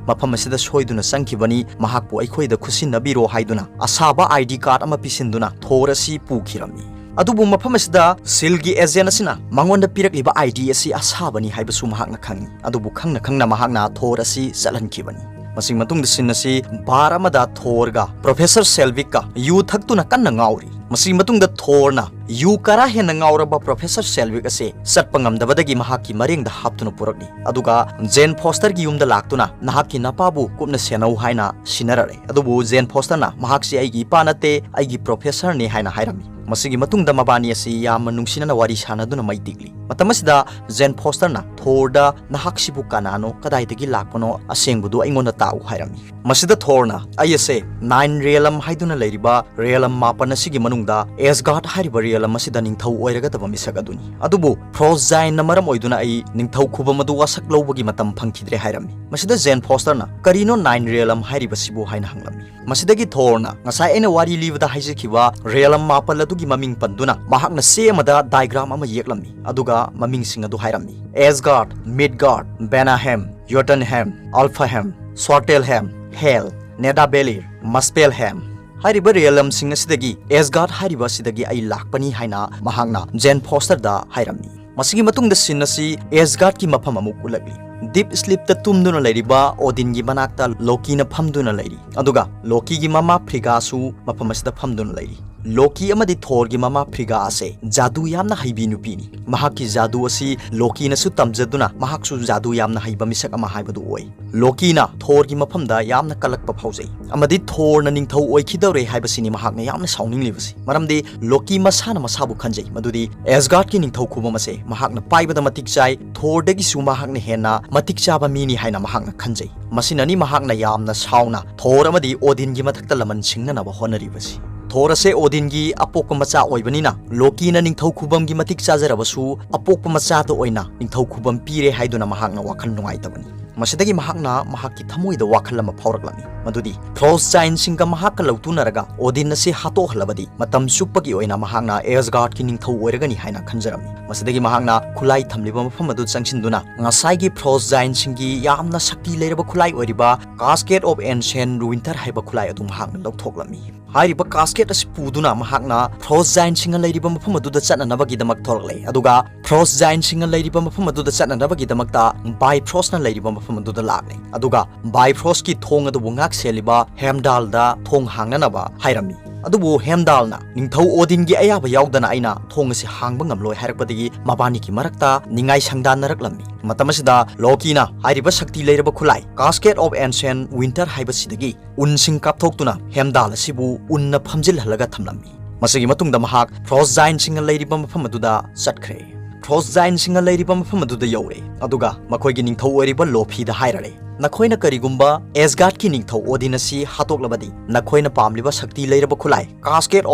ꯃꯐꯝ ꯑꯁꯤꯗ ꯁꯣꯏꯗꯨꯅ ꯆꯪꯈꯤꯕꯅꯤ, ꯃꯍꯥꯛꯄꯨ ꯑꯩꯈꯣꯏꯗ ꯈꯨꯠꯁꯤꯟꯅꯕꯤꯔꯣ ꯍꯥꯏꯗꯨꯅ ꯑꯁꯥꯕ ꯑꯥꯏ ꯗꯤ ꯀꯥꯔꯗ ꯑꯃ ꯄꯤꯁꯤꯟꯗꯨꯅ ꯊꯣꯔ ꯑꯁꯤ ꯄꯨꯈꯤꯔꯝꯃꯤ꯫ ꯑꯗꯨꯕꯨ ꯃꯐꯝ ꯑꯁꯤꯗ ꯁꯤꯜꯒꯤ ꯑꯦꯖꯦꯟ ꯑꯁꯤꯅ ꯃꯉꯣꯟꯗ ꯄꯤꯔꯛꯂꯤꯕ ꯑꯥꯏ ꯗꯤ ꯑꯁꯤ ꯑꯁꯥꯕꯅꯤ ꯍꯥꯏꯕꯁꯨ ꯃꯍꯥꯛꯅ ꯈꯪꯏ꯫ ꯑꯗꯨꯕꯨ ꯈꯪꯅ ꯈꯪꯅ ꯃꯍꯥꯛꯅ ꯊꯣꯔ ꯑꯁꯤ ꯆꯠꯍꯟꯈꯤꯕꯅꯤ꯫ ꯃꯁꯤꯒꯤ ꯃꯇꯨꯡꯗ ꯁꯤꯟ ꯑꯁꯤ ꯕꯥꯔ ꯑꯃꯗ ꯊꯣꯔꯒ ꯄ꯭ꯔꯣꯐꯦꯁꯔ ꯁꯦꯜꯕꯤꯛꯀ ꯌꯨ ꯊꯛꯇꯨꯅ ꯀꯟꯅ ꯉꯥꯎꯔꯤ꯫ ꯃꯁꯤꯒꯤ ꯃꯇꯨꯡꯗ ꯊꯣꯔꯅ ꯌꯨ ꯀꯔꯥ ꯍꯦꯟꯅ ꯉꯥꯎꯔꯕ ꯄ꯭ꯔꯣꯐꯦꯁꯔ ꯁꯦꯜꯕꯤꯛ ꯑꯁꯤ ꯆꯠꯄ ꯉꯝꯗꯕꯗꯒꯤ ꯃꯍꯥꯛꯀꯤ ꯃꯔꯦꯡꯗ ꯍꯥꯞꯇꯨꯅ ꯄꯨꯔꯛꯂꯤ꯫ ꯑꯗꯨꯒ ꯖꯦꯟ ꯐꯣꯁꯇꯔꯒꯤ ꯌꯨꯝꯗ ꯂꯥꯛꯇꯨꯅ ꯅꯍꯥꯛꯀꯤ ꯅꯄꯥꯕꯨ ꯀꯨꯞꯅ ꯁꯦꯟꯅꯧ ꯍꯥꯏꯅ ꯁꯤꯟꯅꯔꯛꯂꯦ꯫ ꯑꯗꯨꯕꯨ ꯖꯦꯟ ꯐꯣꯁꯇꯔꯅ ꯃꯍꯥꯛꯁꯤ ꯑꯩꯒꯤ ꯏꯄꯥ ꯅꯠꯇꯦ, ꯑꯩꯒꯤ ꯄ꯭ꯔꯣꯐꯦꯁꯔꯅꯤ ꯍꯥꯏꯅ ꯍꯥꯏꯔꯝꯃꯤ꯫ ꯃꯁꯤꯒꯤ ꯃꯇꯨꯡꯗ ꯃꯕꯥꯅꯤ ꯑꯁꯤ ꯌꯥꯝꯅ ꯅꯨꯡꯁꯤꯅꯅ ꯋꯥꯔꯤ ꯁꯥꯟꯅꯗꯨꯅ ꯃꯩ ꯇꯤꯛꯂꯤ꯫ ꯃꯇꯝ ꯑꯁꯤꯗ ꯖꯦꯟ ꯐꯣꯁꯇꯔꯅ ꯊꯣꯔꯗ ꯅꯍꯥꯛꯁꯤꯕꯨ ꯀꯅꯥꯅꯣ, ꯀꯗꯥꯏꯗꯒꯤ ꯂꯥꯛꯄꯅꯣ, ꯑꯁꯦꯡꯕꯗꯨ ꯑꯩꯉꯣꯟꯗ ꯇꯥꯛꯎ ꯍꯥꯏꯔꯝꯃꯤ꯫ ꯃꯁꯤꯗ ꯊꯣꯔꯅ ꯑꯩ ꯑꯁꯦ ꯅꯥꯏꯟ ꯔꯤꯌꯦꯂꯝ ꯍꯥꯏꯗꯨꯅ ꯂꯩꯔꯤꯕ ꯔꯤꯌꯦꯂꯝ ꯃꯥꯄꯟ ꯑꯁꯤꯒꯤ ꯃꯅꯨꯡꯗ ꯑꯦꯁꯒꯥꯔꯗ ꯍꯥꯏꯔꯤꯕ ꯔꯤꯌꯦꯂꯝ ꯑꯁꯤꯗ ꯅꯤꯡꯊꯧ ꯑꯣꯏꯔꯒꯗꯕ ꯃꯤꯁꯛ ꯑꯗꯨꯅꯤ꯫ ꯑꯗꯨꯕꯨ ꯐ꯭ꯔꯣꯁ ꯖꯥꯏꯟꯅ ꯃꯔꯝ ꯑꯣꯏꯗꯨꯅ ꯑꯩ ꯅꯤꯡꯊꯧ ꯈꯨꯕꯝ ꯑꯗꯨ ꯋꯥꯁꯛ ꯂꯧꯕꯒꯤ ꯃꯇꯝ ꯐꯪꯈꯤꯗ꯭ꯔꯦ ꯍꯥꯏꯔꯝꯃꯤ꯫ ꯃꯁꯤꯗ ꯖꯦꯟ ꯐꯣꯁꯇꯔꯅ ꯀꯔꯤꯅꯣ ꯅꯥꯏꯟ ꯔꯤꯌꯦꯂꯝ ꯍꯥꯏꯔꯤꯕꯁꯤꯕꯨ ꯍꯥꯏꯅ ꯍꯪꯂꯝꯃꯤ꯫ ꯃꯁꯤꯗꯒꯤ ꯊꯣꯔꯅ ꯉꯁꯥꯏ ꯑꯩꯅ ꯋꯥꯔꯤ ꯂꯤꯕꯗ ꯍꯥꯏꯖꯈꯤꯕ ꯔꯤꯌꯦꯂꯝ ꯃꯥꯄꯜ ꯑꯗꯨꯒꯤ ꯃꯃꯤꯡ ꯄꯟꯗꯨꯅ ꯃꯍꯥꯛꯅ ꯆꯦ ꯑꯃꯗ ꯗꯥꯏꯒ꯭ꯔꯥꯝ ꯑꯃ ꯌꯦꯛꯂꯝꯃꯤ, ꯑꯗꯨꯒ ꯃꯃꯤꯡꯁꯤꯡ ꯑꯗꯨ ꯍꯥꯏꯔꯝꯃꯤ: ꯑꯦꯁꯒꯥꯔꯗ, ꯃꯤꯗꯒꯥꯔꯗ, ꯕꯦꯅꯥꯍꯦꯝ, ꯌꯣꯇꯟꯍꯦꯝ, ꯑꯜꯐꯥꯍꯦꯝ, ꯁ꯭ꯋꯥꯔꯇꯦꯜꯍꯦꯝ, ꯍꯦꯜ, ꯅꯦꯗꯥꯕꯦꯂꯤꯔ, ꯃꯁꯄꯦꯜꯍꯦꯝ꯫ ꯍꯥꯏꯔꯤꯕ ꯔꯤꯌꯦꯂꯝꯁꯤꯡ ꯑꯁꯤꯗꯒꯤ, ꯑꯦꯁꯒꯥꯔꯗ ꯍꯥꯏꯔꯤꯕ ꯑꯁꯤꯗꯒꯤ ꯑꯩ ꯂꯥꯛꯄꯅꯤ ꯍꯥꯏꯅ ꯃꯍꯥꯛꯅ ꯖꯦꯟ ꯐꯣꯁꯇꯔꯗ ꯍꯥꯏꯔꯝꯃꯤ꯫ ꯃꯁꯤꯒꯤ ꯃꯇꯨꯡꯗ ꯁꯤꯟ ꯑꯁꯤ ꯑꯦꯁꯒꯥꯔꯗꯀꯤ ꯃꯐꯝ ꯑꯃꯨꯛ ꯎꯠꯂꯛꯂꯤ꯫ ꯗꯤꯞ ꯁ꯭ꯂꯤꯞꯇ ꯇꯨꯝꯗꯨꯅ ꯂꯩꯔꯤꯕ ꯑꯣꯗꯤꯟꯒꯤ ꯃꯅꯥꯛꯇ ꯂꯣꯀꯤꯅ ꯐꯝꯗꯨꯅ ꯂꯩꯔꯤ, ꯑꯗꯨꯒ ꯂꯣꯀꯤꯒꯤ ꯃꯃꯥ ꯐ꯭ꯔꯤꯒꯥꯁꯨ ꯃꯐꯝ ꯑꯁꯤꯗ ꯐꯝꯗꯨꯅ ꯂꯩꯔꯤ꯫ ꯂꯣꯀꯤ ꯑꯃꯗꯤ ꯊꯣꯔꯒꯤ ꯃꯃꯥ ꯐ꯭ꯔꯤꯒꯥ ꯑꯁꯦ ꯖꯥꯗꯨ ꯌꯥꯝꯅ ꯍꯩꯕꯤ ꯅꯨꯄꯤꯅꯤ꯫ ꯃꯍꯥꯛꯀꯤ ꯖꯥꯗꯨ ꯑꯁꯤ ꯂꯣꯀꯤꯅꯁꯨ ꯇꯝꯖꯗꯨꯅ ꯃꯍꯥꯛꯁꯨ ꯖꯥꯗꯨ ꯌꯥꯝꯅ ꯍꯩꯕ ꯃꯤꯁꯛ ꯑꯃ ꯍꯥꯏꯕꯗꯨ ꯑꯣꯏ꯫ ꯂꯣꯀꯤꯅ ꯊꯣꯔꯒꯤ ꯃꯐꯝꯗ ꯌꯥꯝꯅ ꯀꯜꯂꯛꯄ ꯐꯥꯎꯖꯩ, ꯑꯃꯗꯤ ꯊꯣꯔꯅ ꯅꯤꯡꯊꯧ ꯑꯣꯏꯈꯤꯗꯧꯔꯦ ꯍꯥꯏꯕꯁꯤꯅꯤ ꯃꯍꯥꯛꯅ ꯌꯥꯝꯅ ꯁꯥꯎꯅꯤꯡꯂꯤꯕꯁꯤ꯫ ꯃꯔꯝꯗꯤ ꯂꯣꯀꯤ ꯃꯁꯥꯅ ꯃꯁꯥꯕꯨ ꯈꯟꯖꯩ ꯃꯗꯨꯗꯤ ꯑꯦꯁꯒꯥꯔꯗꯀꯤ ꯅꯤꯡꯊꯧ ꯈꯨꯕꯝ ꯑꯁꯦ ꯃꯍꯥꯛꯅ ꯄꯥꯏꯕꯗ ꯃꯇꯤꯛ ꯆꯥꯏ, ꯊꯣꯔꯗꯒꯤꯁꯨ ꯃꯍꯥꯛꯅ ꯍꯦꯟꯅ ꯃꯇꯤꯛ ꯆꯥꯕ ꯃꯤꯅꯤ ꯍꯥꯏꯅ ꯃꯍꯥꯛꯅ ꯈꯟꯖꯩ꯫ ꯃꯁꯤꯅꯅꯤ ꯃꯍꯥꯛꯅ ꯌꯥꯝꯅ ꯁꯥꯎꯅ ꯊꯣꯔ ꯑꯃꯗꯤ ꯑꯣꯗꯤꯟꯒꯤ ꯃꯊꯛꯇ ꯂꯃꯟ ꯁꯤꯡꯅꯅꯕ ꯍꯣꯠꯅꯔꯤꯕꯁꯤ꯫ ꯊꯣꯔ ꯑꯁꯦ ꯑꯣꯗꯤꯟꯒꯤ ꯑꯄꯣꯛꯄ ꯃꯆꯥ ꯑꯣꯏꯕꯅꯤꯅ ꯂꯣꯀꯤꯅ ꯅꯤꯡꯊꯧ ꯈꯨꯕꯝꯒꯤ ꯃꯇꯤꯛ ꯆꯥꯖꯔꯕꯁꯨ ꯑꯄꯣꯛꯄ ꯃꯆꯥꯗ ꯑꯣꯏꯅ ꯅꯤꯡꯊꯧ ꯈꯨꯕꯝ ꯄꯤꯔꯦ ꯍꯥꯏꯗꯨꯅ ꯃꯍꯥꯛꯅ ꯋꯥꯈꯜ ꯅꯨꯡꯉꯥꯏꯇꯕꯅꯤ꯫ ꯃꯁꯤꯗꯒꯤ ꯃꯍꯥꯛꯅ ꯃꯍꯥꯛꯀꯤ ꯊꯃꯣꯏꯗ ꯋꯥꯈꯜ ꯑꯃ ꯐꯥꯎꯔꯛꯂꯝꯃꯤ, ꯃꯗꯨꯗꯤ ꯐ꯭ꯔꯣꯁ ꯖꯥꯏꯟꯁꯤꯡꯒ ꯃꯍꯥꯛꯀ ꯂꯧꯇꯨꯅꯔꯒ ꯑꯣꯗꯤꯟ ꯑꯁꯤ ꯍꯥꯠꯇꯣꯛꯍꯜꯂꯕꯗꯤ ꯃꯇꯝ ꯆꯨꯞꯄꯒꯤ ꯑꯣꯏꯅ ꯃꯍꯥꯛꯅ ꯑꯦꯁꯒꯥꯔꯗꯀꯤ ꯅꯤꯡꯊꯧ ꯑꯣꯏꯔꯒꯅꯤ ꯍꯥꯏꯅ ꯈꯟꯖꯔꯝꯃꯤ꯫ ꯃꯁꯤꯗꯒꯤ ꯃꯍꯥꯛꯅ ꯈꯨꯠꯂꯥꯏ ꯊꯝꯂꯤꯕ ꯃꯐꯝ ꯑꯗꯨ ꯆꯪꯁꯤꯟꯗꯨꯅ ꯉꯁꯥꯏꯒꯤ ꯐ꯭ꯔꯣꯁ ꯖꯥꯏꯟꯁꯤꯡꯒꯤ ꯌꯥꯝꯅ ꯁꯛꯇꯤ ꯂꯩꯔꯕ ꯈꯨꯠꯂꯥꯏ ꯑꯣꯏꯔꯤꯕ ꯀꯥꯁꯀꯦꯠ ꯑꯣꯐ ꯑꯦꯟꯁꯦꯟ ꯋꯤꯟꯇꯔ ꯍꯥꯏꯕ ꯈꯨꯠꯂꯥꯏ ꯑꯗꯨ ꯃꯍꯥꯛꯅ ꯂꯧꯊꯣꯛꯂꯝꯃꯤ꯫ ꯍꯥꯏꯔꯤꯕ ꯀꯥꯁꯀꯦꯠ ꯑꯁꯤ ꯄꯨꯗꯨꯅ ꯃꯍꯥꯛꯅ ꯐ꯭ꯔꯣꯁ ꯖꯥꯏꯟꯁꯤꯡꯅ ꯂꯩꯔꯤꯕ ꯃꯐꯝ ꯑꯗꯨꯗ ꯆꯠꯅꯅꯕꯒꯤꯗꯃꯛ ꯊꯣꯛꯂꯛꯂꯦ, ꯑꯗꯨꯒ ꯐ꯭ꯔꯣꯁ ꯖꯥꯏꯟꯁꯤꯡꯅ ꯂꯩꯔꯤꯕ ꯃꯐꯝ ꯑꯗꯨꯗ ꯆꯠꯅꯅꯕꯒꯤꯗꯃꯛꯇ ꯕꯥꯏꯐ꯭ꯔꯣꯁꯅ ꯂꯩꯔꯤꯕ ꯃꯐꯝ ꯑꯗꯨꯗ ꯂꯥꯛꯂꯦ, ꯑꯗꯨꯒ ꯕꯥꯏꯐ꯭ꯔꯣꯁꯀꯤ ꯊꯣꯡ ꯑꯗꯨꯕꯨ ꯉꯥꯛ ꯁꯦꯜꯂꯤꯕ ꯍꯦꯝꯗꯥꯜꯗ ꯊꯣꯡ ꯍꯥꯡꯅꯅꯕ ꯍꯥꯏꯔꯝꯃꯤ꯫ ꯑꯗꯨꯕꯨ ꯍꯦꯝꯗꯥꯜꯅ ꯅꯤꯡꯊꯧ ꯑꯣꯗꯤꯟꯒꯤ ꯑꯌꯥꯕ ꯌꯥꯎꯗꯅ ꯑꯩꯅ ꯊꯣꯡ ꯑꯁꯤ ꯍꯥꯡꯕ ꯉꯝꯂꯣꯏ ꯍꯥꯏꯔꯛꯄꯗꯒꯤ ꯃꯕꯥꯅꯤꯒꯤ ꯃꯔꯛꯇ ꯅꯤꯡꯉꯥꯏ ꯁꯪꯗꯥꯟꯅꯔꯛꯂꯝꯃꯤ꯫ ꯃꯇꯝ ꯑꯁꯤꯗ ꯂꯣꯀꯤꯅ ꯍꯥꯏꯔꯤꯕ ꯁꯛꯇꯤ ꯂꯩꯔꯕ ꯈꯨꯠꯂꯥꯏ ꯀꯥꯁꯀꯦꯠ ꯑꯣꯐ ꯑꯦꯟꯁꯦꯟ ꯋꯤꯟꯇꯔ ꯍꯥꯏꯕꯁꯤꯗꯒꯤ ꯎꯟꯁꯤꯡ ꯀꯥꯞꯊꯣꯛꯇꯨꯅ ꯍꯦꯝꯗꯥꯜ ꯑꯁꯤꯕꯨ ꯎꯟꯅ ꯐꯝꯖꯤꯜꯍꯜꯂꯒ ꯊꯝꯂꯝꯃꯤ꯫ ꯃꯁꯤꯒꯤ ꯃꯇꯨꯡꯗ ꯃꯍꯥꯛ ꯐ꯭ꯔꯣꯁ ꯖꯥꯏꯟꯁꯤꯡꯅ ꯂꯩꯔꯤꯕ ꯃꯐꯝ ꯑꯗꯨꯗ ꯆꯠꯈ꯭ꯔꯦ꯫ ꯐ꯭ꯔꯣꯁ ꯖꯥꯏꯟꯁꯤꯡꯅ ꯂꯩꯔꯤꯕ ꯃꯐꯝ ꯑꯗꯨꯗ ꯌꯧꯔꯦ, ꯑꯗꯨꯒ ꯃꯈꯣꯏꯒꯤ ꯅꯤꯡꯊꯧ ꯑꯣꯏꯔꯤꯕ ꯂꯣꯐꯤꯗ ꯍꯥꯏꯔꯔꯦ, "ꯅꯈꯣꯏꯅ ꯀꯔꯤꯒꯨꯝꯕ ꯑꯦꯁꯒꯥꯔꯗꯀꯤ ꯅꯤꯡꯊꯧ ꯑꯣꯗꯤꯟ ꯑꯁꯤ ꯍꯥꯠꯇꯣꯛꯂꯕꯗꯤ ꯅꯈꯣꯏꯅ ꯄꯥꯝꯂꯤꯕ ꯁꯛꯇꯤ ꯂꯩꯔꯕ ꯈꯨꯠꯂꯥꯏ ꯀꯥꯁꯀꯦꯠ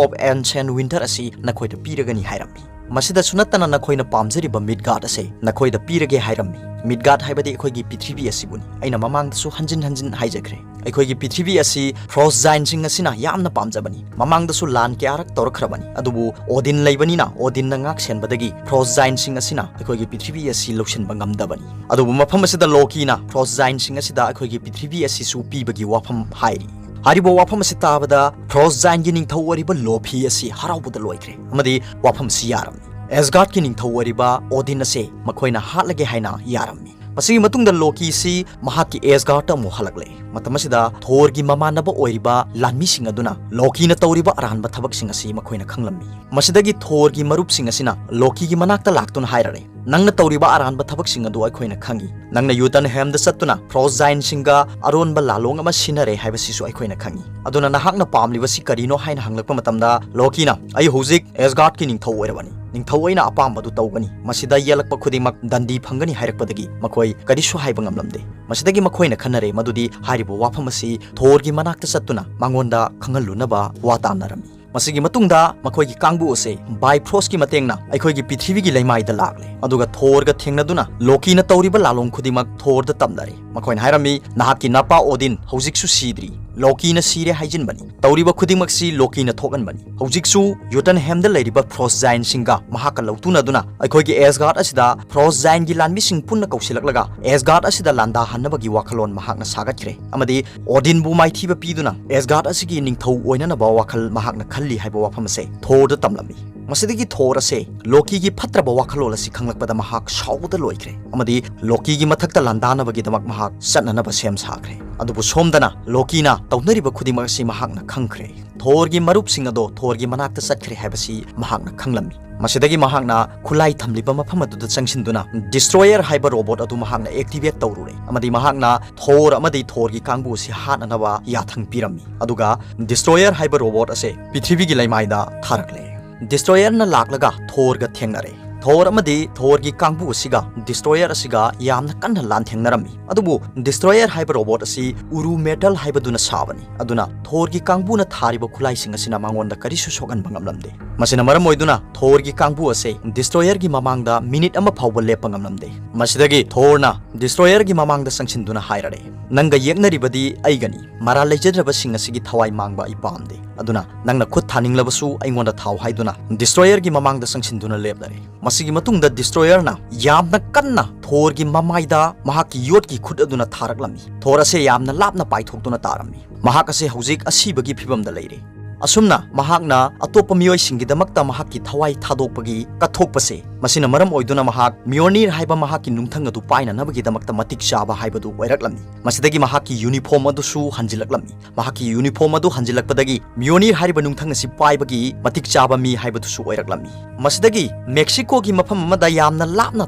ꯑꯣꯐ ꯑꯦꯟꯁꯦꯟ ꯋꯤꯟꯇꯔ ꯑꯁꯤ ꯅꯈꯣꯏꯗ ꯄꯤꯔꯒꯅꯤ" ꯍꯥꯏꯔꯝꯃꯤ꯫ ꯃꯁꯤꯗꯁꯨ ꯅꯠꯇꯅ ꯅꯈꯣꯏꯅ ꯄꯥꯝꯖꯔꯤꯕ ꯃꯤꯗꯒꯥꯔꯗ ꯑꯁꯦ ꯅꯈꯣꯏꯗ ꯄꯤꯔꯒꯦ ꯍꯥꯏꯔꯝꯃꯤ꯫ ꯃꯤꯗꯒꯥꯔꯗ ꯍꯥꯏꯕꯗꯤ ꯑꯩꯈꯣꯏꯒꯤ ꯄ꯭ꯔꯤꯊꯤꯕꯤ ꯑꯁꯤꯕꯨꯅꯤ꯫ ꯑꯩꯅ ꯃꯃꯥꯡꯗꯁꯨ ꯍꯟꯖꯤꯟ ꯍꯟꯖꯤꯟ ꯍꯥꯏꯖꯈ꯭ꯔꯦ, ꯑꯩꯈꯣꯏꯒꯤ ꯄ꯭ꯔꯤꯊꯤꯕꯤ ꯑꯁꯤ ꯐ꯭ꯔꯣꯁ ꯖꯥꯏꯟꯁꯤꯡ ꯑꯁꯤꯅ ꯌꯥꯝꯅ ꯄꯥꯝꯖꯕꯅꯤ꯫ ꯃꯃꯥꯡꯗꯁꯨ ꯂꯥꯟ ꯀꯌꯥꯔꯛ ꯇꯧꯔꯛꯈ꯭ꯔꯕꯅꯤ, ꯑꯗꯨꯕꯨ ꯑꯣꯗꯤꯟ ꯂꯩꯕꯅꯤꯅ ꯑꯣꯗꯤꯟꯅ ꯉꯥꯛ ꯁꯦꯟꯕꯗꯒꯤ ꯐ꯭ꯔꯣꯁ ꯖꯥꯏꯟꯁꯤꯡ ꯑꯁꯤꯅ ꯑꯩꯈꯣꯏꯒꯤ ꯄ꯭ꯔꯤꯊꯤꯕꯤ ꯑꯁꯤ ꯂꯧꯁꯤꯟꯕ ꯉꯝꯗꯕꯅꯤ꯫ ꯑꯗꯨꯕꯨ ꯃꯐꯝ ꯑꯁꯤꯗ ꯂꯣꯀꯤꯅ ꯐ꯭ꯔꯣꯁ ꯖꯥꯏꯟꯁꯤꯡ ꯑꯁꯤꯗ ꯑꯩꯈꯣꯏꯒꯤ ꯄ꯭ꯔꯤꯊꯤꯕꯤ ꯑꯁꯤꯁꯨ ꯄꯤꯕꯒꯤ ꯋꯥꯐꯝ ꯍꯥꯏꯔꯤ꯫ ꯍꯥꯏꯔꯤꯕ ꯋꯥꯐꯝ ꯑꯁꯤ ꯇꯥꯕꯗ ꯐ꯭ꯔꯣꯁ ꯖꯥꯏꯟꯒꯤ ꯅꯤꯡꯊꯧ ꯑꯣꯏꯔꯤꯕ ꯂꯣꯐꯤ ꯑꯁꯤ ꯍꯔꯥꯎꯕꯗ ꯂꯣꯏꯈ꯭ꯔꯦ, ꯑꯃꯗꯤ ꯋꯥꯐꯝ ꯑꯁꯤ ꯌꯥꯔꯝꯃꯤ꯫ ꯑꯦꯁꯒꯥꯔꯗꯀꯤ ꯅꯤꯡꯊꯧ ꯑꯣꯏꯔꯤꯕ ꯑꯣꯗꯤꯟ ꯑꯁꯦ ꯃꯈꯣꯏꯅ ꯍꯥꯠꯂꯒꯦ ꯍꯥꯏꯅ ꯌꯥꯔꯝꯃꯤ꯫ ꯃꯁꯤꯒꯤ ꯃꯇꯨꯡꯗ ꯂꯣꯀꯤꯁꯤ ꯃꯍꯥꯛꯀꯤ ꯑꯦꯁꯒꯥꯔꯗꯇ ꯑꯃꯨꯛ ꯍꯜꯂꯛꯂꯦ꯫ ꯃꯇꯝ ꯑꯁꯤꯗ ꯊꯣꯔꯒꯤ ꯃꯃꯥꯟꯅꯕ ꯑꯣꯏꯔꯤꯕ ꯂꯥꯟꯃꯤꯁꯤꯡ ꯑꯗꯨꯅ ꯂꯣꯀꯤꯅ ꯇꯧꯔꯤꯕ ꯑꯔꯥꯟꯕ ꯊꯕꯛꯁꯤꯡ ꯑꯁꯤ ꯃꯈꯣꯏꯅ ꯈꯪꯂꯝꯃꯤ꯫ ꯃꯁꯤꯗꯒꯤ ꯊꯣꯔꯒꯤ ꯃꯔꯨꯞꯁꯤꯡ ꯑꯁꯤꯅ ꯂꯣꯀꯤꯒꯤ ꯃꯅꯥꯛꯇ ꯂꯥꯛꯇꯨꯅ ꯍꯥꯏꯔꯔꯦ, "ꯅꯪꯅ ꯇꯧꯔꯤꯕ ꯑꯔꯥꯟꯕ ꯊꯕꯛꯁꯤꯡ ꯑꯗꯨ ꯑꯩꯈꯣꯏꯅ ꯈꯪꯏ꯫ ꯅꯪꯅ ꯌꯨꯇꯟꯍꯦꯝꯗ ꯆꯠꯇꯨꯅ ꯐ꯭ꯔꯣꯁ ꯖꯥꯏꯟꯁꯤꯡꯒ ꯑꯔꯣꯟꯕ ꯂꯥꯂꯣꯡ ꯑꯃ ꯁꯤꯟꯅꯔꯦ ꯍꯥꯏꯕꯁꯤꯁꯨ ꯑꯩꯈꯣꯏꯅ ꯈꯪꯏ꯫ ꯑꯗꯨꯅ ꯅꯍꯥꯛꯅ ꯄꯥꯝꯂꯤꯕꯁꯤ ꯀꯔꯤꯅꯣ?" ꯍꯥꯏꯅ ꯍꯪꯂꯛꯄ ꯃꯇꯝꯗ ꯂꯣꯀꯤꯅ, "ꯑꯩ ꯍꯧꯖꯤꯛ ꯑꯦꯁꯒꯥꯔꯗꯀꯤ ꯅꯤꯡꯊꯧ ꯑꯣꯏꯔꯕꯅꯤ꯫ ꯅꯤꯡꯊꯧ ꯑꯩꯅ ꯑꯄꯥꯝꯕꯗꯨ ꯇꯧꯒꯅꯤ꯫ ꯃꯁꯤꯗ ꯌꯦꯜꯂꯛꯄ ꯈꯨꯗꯤꯡꯃꯛ ꯗꯟꯗꯤ ꯐꯪꯒꯅꯤ" ꯍꯥꯏꯔꯛꯄꯗꯒꯤ ꯃꯈꯣꯏ ꯀꯔꯤꯁꯨ ꯍꯥꯏꯕ ꯉꯝꯂꯝꯗꯦ꯫ ꯃꯁꯤꯗꯒꯤ ꯃꯈꯣꯏꯅ ꯈꯟꯅꯔꯦ ꯃꯗꯨꯗꯤ ꯍꯥꯏꯔꯤꯕ ꯋꯥꯐꯝ ꯑꯁꯤ ꯊꯣꯔꯒꯤ ꯃꯅꯥꯛꯇ ꯆꯠꯇꯨꯅ ꯃꯉꯣꯟꯗ ꯈꯪꯍꯜꯂꯨꯅꯕ ꯋꯥ ꯇꯥꯟꯅꯔꯝꯃꯤ꯫ ꯃꯁꯤꯒꯤ ꯃꯇꯨꯡꯗ ꯃꯈꯣꯏꯒꯤ ꯀꯥꯡꯕꯨ ꯑꯁꯤ ꯕꯥꯏꯐ꯭ꯔꯣꯁꯀꯤ ꯃꯇꯦꯡꯅ ꯑꯩꯈꯣꯏꯒꯤ ꯄ꯭ꯔꯤꯊꯤꯕꯤꯒꯤ ꯂꯩꯃꯥꯏꯗ ꯂꯥꯛꯂꯦ꯫ ꯑꯗꯨꯒ ꯊꯣꯔꯒ ꯊꯦꯡꯅꯗꯨꯅ ꯂꯣꯀꯤꯅ ꯇꯧꯔꯤꯕ ꯂꯥꯂꯣꯡ ꯈꯨꯗꯤꯡꯃꯛ ꯊꯣꯔꯗ ꯇꯝꯅꯔꯦ꯫ ꯃꯈꯣꯏꯅ ꯍꯥꯏꯔꯝꯃꯤ, "ꯅꯍꯥꯛꯀꯤ ꯅꯄꯥ ꯑꯣꯗꯤꯟ ꯍꯧꯖꯤꯛꯁꯨ ꯁꯤꯗ꯭ꯔꯤ꯫ ꯂꯣꯀꯤꯅ ꯁꯤꯔꯦ ꯍꯥꯏꯖꯤꯟꯕꯅꯤ꯫ ꯇꯧꯔꯤꯕ ꯈꯨꯗꯤꯡꯃꯛꯁꯤ ꯂꯣꯀꯤꯅ ꯊꯣꯛꯍꯟꯕꯅꯤ꯫ ꯍꯧꯖꯤꯛꯁꯨ ꯌꯨꯇꯟꯍꯦꯝꯗ ꯂꯩꯔꯤꯕ ꯐ꯭ꯔꯣꯁ ꯖꯥꯏꯟꯁꯤꯡꯒ ꯃꯍꯥꯛꯀ ꯂꯧꯇꯨꯅꯗꯨꯅ ꯑꯩꯈꯣꯏꯒꯤ ꯑꯦꯁꯒꯥꯔꯗ ꯑꯁꯤꯗ ꯐ꯭ꯔꯣꯁ ꯖꯥꯏꯟꯒꯤ ꯂꯥꯟꯃꯤꯁꯤꯡ ꯄꯨꯟꯅ ꯀꯧꯁꯤꯜꯂꯛꯂꯒ ꯑꯦꯁꯒꯥꯔꯗ ꯑꯁꯤꯗ ꯂꯥꯟꯗꯥꯍꯟꯅꯕꯒꯤ ꯋꯥꯈꯜꯂꯣꯟ ꯃꯍꯥꯛꯅ ꯁꯥꯒꯠꯈ꯭ꯔꯦ꯫ ꯑꯃꯗꯤ ꯑꯣꯗꯤꯟꯕꯨ ꯃꯥꯏꯊꯤꯕ ꯄꯤꯗꯨꯅ ꯑꯦꯁꯒꯥꯔꯗ ꯑꯁꯤꯒꯤ ꯅꯤꯡꯊꯧ ꯑꯣꯏꯅꯅꯕ ꯋꯥꯈꯜ ꯃꯍꯥꯛꯅ ꯈꯜꯂꯤ" ꯍꯥꯏꯕ ꯋꯥꯐꯝ ꯑꯁꯦ ꯊꯣꯔꯗ ꯇꯝꯂꯝꯃꯤ꯫ ꯃꯁꯤꯗꯒꯤ ꯊꯣꯔ ꯑꯁꯦ ꯂꯣꯀꯤꯒꯤ ꯐꯠꯇ꯭ꯔꯕ ꯋꯥꯈꯜꯂꯣꯟ ꯑꯁꯤ ꯈꯪꯂꯛꯄꯗ ꯃꯍꯥꯛ ꯁꯥꯎꯕꯗ ꯂꯣꯏꯈ꯭ꯔꯦ ꯑꯃꯗꯤ ꯂꯣꯀꯤꯒꯤ ꯃꯊꯛꯇ ꯂꯥꯟꯗꯥꯅꯕꯒꯤꯗꯃꯛ ꯃꯍꯥꯛ ꯆꯠꯅꯅꯕ ꯁꯦꯝ ꯁꯥꯈ꯭ꯔꯦ꯫ ꯑꯗꯨꯕꯨ ꯁꯣꯝꯗꯅ ꯂꯣꯀꯤꯅ ꯇꯧꯅꯔꯤꯕ ꯈꯨꯗꯤꯡꯃꯛ ꯑꯁꯤ ꯃꯍꯥꯛꯅ ꯈꯪꯈ꯭ꯔꯦ꯫ ꯊꯣꯔꯒꯤ ꯃꯔꯨꯞꯁꯤꯡ ꯑꯗꯣ ꯊꯣꯔꯒꯤ ꯃꯅꯥꯛꯇ ꯆꯠꯈ꯭ꯔꯦ ꯍꯥꯏꯕꯁꯤ ꯃꯍꯥꯛꯅ ꯈꯪꯂꯝꯃꯤ꯫ ꯃꯁꯤꯗꯒꯤ ꯃꯍꯥꯛꯅ ꯈꯨꯠꯂꯥꯏ ꯊꯝꯂꯤꯕ ꯃꯐꯝ ꯑꯗꯨꯗ ꯆꯪꯁꯤꯟꯗꯨꯅ ꯗꯤꯁꯇ꯭ꯔꯣꯌꯔ ꯍꯥꯏꯕ ꯔꯣꯕꯣꯠ ꯑꯗꯨ ꯃꯍꯥꯛꯅ ꯑꯦꯛꯇꯤꯚꯦꯠ ꯇꯧꯔꯨꯔꯦ ꯑꯃꯗꯤ ꯃꯍꯥꯛꯅ ꯊꯣꯔ ꯑꯃꯗꯤ ꯊꯣꯔꯒꯤ ꯀꯥꯡꯕꯨ ꯑꯁꯤ ꯍꯥꯠꯅꯅꯕ ꯌꯥꯊꯪ ꯄꯤꯔꯝꯃꯤ꯫ ꯑꯗꯨꯒ ꯗꯤꯁꯇ꯭ꯔꯣꯌꯔ ꯍꯥꯏꯕ ꯔꯣꯕꯣꯠ ꯑꯁꯦ ꯄ꯭ꯔꯤꯊꯤꯕꯤꯒꯤ ꯂꯩꯃꯥꯏꯗ ꯊꯥꯔꯛꯂꯦ꯫ ꯗꯤꯁꯇ꯭ꯔꯣꯌꯔꯅ ꯂꯥꯛꯂꯒ ꯊꯣꯔꯒ ꯊꯦꯡꯅꯔꯦ꯫ ꯊꯣꯔ ꯑꯃꯗꯤ ꯊꯣꯔꯒꯤ ꯀꯥꯡꯕꯨ ꯑꯁꯤꯒ ꯗꯤꯁꯇ꯭ꯔꯣꯌꯔ ꯑꯁꯤꯒ ꯌꯥꯝꯅ ꯀꯟꯅ ꯂꯥꯟꯊꯦꯡꯅꯔꯝꯃꯤ꯫ ꯑꯗꯨꯕꯨ ꯗꯤꯁꯇ꯭ꯔꯣꯌꯔ ꯍꯥꯏꯕ ꯔꯣꯕꯣꯠ ꯑꯁꯤ ꯎꯔꯨ ꯃꯦꯇꯜ ꯍꯥꯏꯕꯗꯨꯅ ꯁꯥꯕꯅꯤ꯫ ꯑꯗꯨꯅ ꯊꯣꯔꯒꯤ ꯀꯥꯡꯕꯨꯅ ꯊꯥꯔꯤꯕ ꯈꯨꯠꯂꯥꯏꯁꯤꯡ ꯑꯁꯤꯅ ꯃꯉꯣꯟꯗ ꯀꯔꯤꯁꯨ ꯁꯣꯛꯍꯟꯕ ꯉꯝꯂꯝꯗꯦ꯫ ꯃꯁꯤꯅ ꯃꯔꯝ ꯑꯣꯏꯗꯨꯅ ꯊꯣꯔꯒꯤ ꯀꯥꯡꯕꯨ ꯑꯁꯦ ꯗꯤꯁꯇ꯭ꯔꯣꯌꯔꯒꯤ ꯃꯃꯥꯡꯗ ꯃꯤꯅꯤꯠ ꯑꯃ ꯐꯥꯎꯕ ꯂꯦꯞꯄ ꯉꯝꯂꯝꯗꯦ꯫ ꯃꯁꯤꯗꯒꯤ ꯊꯣꯔꯅ ꯗꯤꯁꯇ꯭ꯔꯣꯌꯔꯒꯤ ꯃꯃꯥꯡꯗ ꯆꯪꯁꯤꯟꯗꯨꯅ ꯍꯥꯏꯔꯔꯦ, "ꯅꯪꯒ ꯌꯦꯛꯅꯔꯤꯕꯗꯤ ꯑꯩꯒꯅꯤ꯫ ꯃꯔꯥꯜ ꯂꯩꯖꯗ꯭ꯔꯕꯁꯤꯡ ꯑꯁꯤꯒꯤ ꯊꯋꯥꯏ ꯃꯥꯡꯕ ꯑꯩ ꯄꯥꯝꯗꯦ꯫ ꯑꯗꯨꯅ ꯅꯪꯅ ꯈꯨꯠ ꯊꯥꯅꯤꯡꯂꯕꯁꯨ ꯑꯩꯉꯣꯟꯗ ꯊꯥꯎ" ꯍꯥꯏꯗꯨꯅ ꯗꯤꯁꯇ꯭ꯔꯣꯌꯔꯒꯤ ꯃꯃꯥꯡꯗ ꯆꯪꯁꯤꯟꯗꯨꯅ ꯂꯦꯞꯂꯔꯦ꯫ ꯃꯁꯤꯒꯤ ꯃꯇꯨꯡꯗ ꯗꯤꯁꯇ꯭ꯔꯣꯌꯔꯅ ꯌꯥꯝꯅ ꯀꯟꯅ ꯊꯣꯔꯒꯤ ꯃꯃꯥꯏꯗ ꯃꯍꯥꯛꯀꯤ ꯌꯣꯠꯀꯤ ꯈꯨꯠ ꯑꯗꯨꯅ ꯊꯥꯔꯛꯂꯝꯃꯤ꯫ ꯊꯣꯔ ꯑꯁꯦ ꯌꯥꯝꯅ ꯂꯥꯞꯅ ꯄꯥꯏꯊꯣꯛꯇꯨꯅ ꯇꯥꯔꯝꯃꯤ꯫ ꯃꯍꯥꯛ ꯑꯁꯦ ꯍꯧꯖꯤꯛ ꯑꯁꯤꯕꯒꯤ ꯐꯤꯕꯝꯗ ꯂꯩꯔꯦ꯫ ꯑꯁꯨꯝꯅ ꯃꯍꯥꯛꯅ ꯑꯇꯣꯞꯄ ꯃꯤꯑꯣꯏꯁꯤꯡꯒꯤꯗꯃꯛꯇ ꯃꯍꯥꯛꯀꯤ ꯊꯋꯥꯏ ꯊꯥꯗꯣꯛꯄꯒꯤ ꯀꯠꯊꯣꯛꯄꯁꯦ, ꯃꯁꯤꯅ ꯃꯔꯝ ꯑꯣꯏꯗꯨꯅ ꯃꯍꯥꯛ ꯃꯤꯌꯣꯅꯤꯔ ꯍꯥꯏꯕ ꯃꯍꯥꯛꯀꯤ ꯅꯨꯡꯊꯪ ꯑꯗꯨ ꯄꯥꯏꯅꯅꯕꯒꯤꯗꯃꯛꯇ ꯃꯇꯤꯛ ꯆꯥꯕ ꯍꯥꯏꯕꯗꯨ ꯑꯣꯏꯔꯛꯂꯝꯃꯤ꯫ ꯃꯁꯤꯗꯒꯤ ꯃꯍꯥꯛꯀꯤ ꯌꯨꯅꯤꯐꯣꯔꯝ ꯑꯗꯨꯁꯨ ꯍꯟꯖꯤꯜꯂꯛꯂꯝꯃꯤ꯫ ꯃꯍꯥꯛꯀꯤ ꯌꯨꯅꯤꯐꯣꯔꯝ ꯑꯗꯨ ꯍꯟꯖꯤꯜꯂꯛꯄꯗꯒꯤ ꯃꯤꯌꯣꯅꯤꯔ ꯍꯥꯏꯔꯤꯕ ꯅꯨꯡꯊꯪ ꯑꯁꯤ ꯄꯥꯏꯕꯒꯤ ꯃꯇꯤꯛ ꯆꯥꯕ ꯃꯤ ꯍꯥꯏꯕꯗꯨꯁꯨ ꯑꯣꯏꯔꯛꯂꯝꯃꯤ꯫ ꯃꯁꯤꯗꯒꯤ ꯃꯦꯛꯁꯤꯀꯣꯒꯤ ꯃꯐꯝ ꯑꯃꯗ ꯌꯥꯝꯅ ꯂꯥꯞꯅ